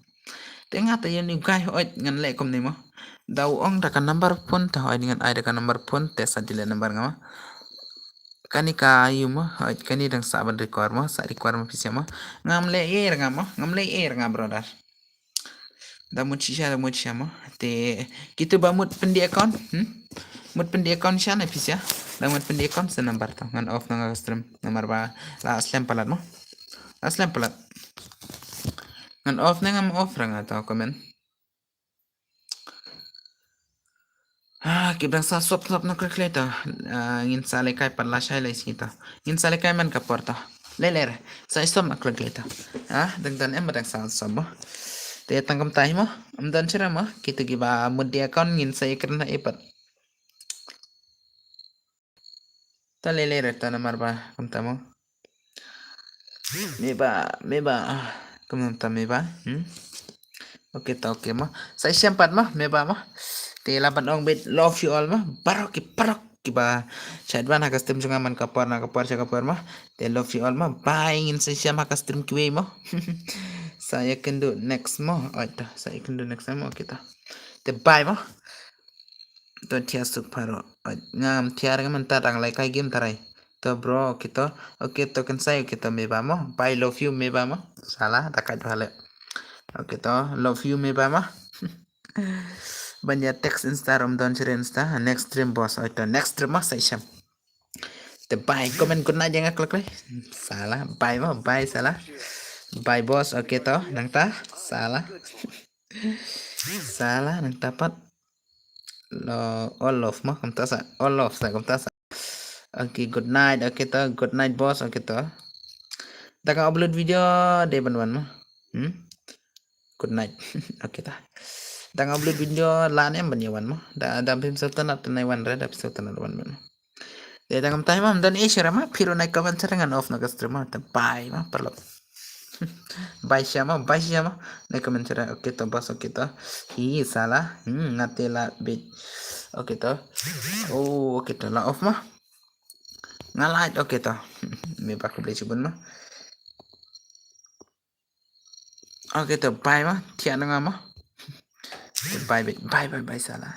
Te nga te ïa ni guy hooid ngan leh kumne mo. Da u ong da ka number phone te hooid ngan ai da ka number phone te sa delete number nga mo. Kani ka ïu mo, hooid kani dang sa ban record mo, sa record mo pisa mo. Ngam leh er nga mo, ngam leh er nga brother. Da mut shisha, da mut shisha mo. Te kitu ba mut pyndie account, hmm? Mut pyndie account sha na pisa. Da mut pyndie account sa number to. Ngan off na nga stream. Namar ba la slem palat mo. La slem palat. Ngan off ne ngam off ra nga to comment. Ah, ki brang sa sop sop na klik klik to. Ah, ngin sa lekai pat la shai lai sini to. Ngin sa lekai man ka por to. Leler. Sa sop na klik klik to. Ah, dang dan em dang sa sop mo. Te tang kumta hi mo. Am dan chira mo. Kitu kiba mut die account ngin sa ikren na ipat. Ta lele re ta namar ba kumta mo. Meba, meba. Kumta meba. Hmm. Okay ta okay mo. Sa shem pat mo, meba mo. Te la ban ong bit love you all mo. Barok ki barok kiba shait ban ha ka stream jong nga man ka por na ka por sha ka por mo. Te love you all mo. Bye ngin sa shem ha ka stream kiwei mo. Sa ïa kynduh next mo. Oi ta, sa ïa kynduh next mo kita. Te bye mo. To thiah suk paro. Ngam thiah nga mynta dang lai kai game tarai. To bro, okay to. Okay to kynsai, okay to meba mo. Bye love you meba mo. Sala, da kait bha le. Okay to, love you meba mo. Ban ïa text Insta rum don share Insta. Next stream boss, okay to. Next stream mo, sa shem. Te bye, comment good night ïa nga klik klik. Sala, bye mo, bye sala. Bye boss, okay to, nangta. Sala. Sala, nangta pat. Lo, all love mo, kumta sa, all love sa, kumta sa. Okay, good night, okay to, good night boss, okay to. Da nga upload video dei ban wan mo. Hmm? Good night. Okay to. Da nga upload video la ne ban ïa wan mo. Da, da phim sngewtynnat te ne wan re, da phim sngewtynnat wan mo. Te da ngam tai mo, ym don issue re mo, phi ruh nai comment sha re ngan off na ka stream mo, te bye mo, paralok. Bye sha mo, bye sha mo. Nai comment sha re, okay to boss, okay to. Hi sala, hmm, nga te la bit. Okay to. Oh, okay to, la off mo. Nga lait, okay to. Me ba khublei shibun mo. Okay to, bye mo. Thiah na nga mo. Bye, bye, bye, bye, bye, sala.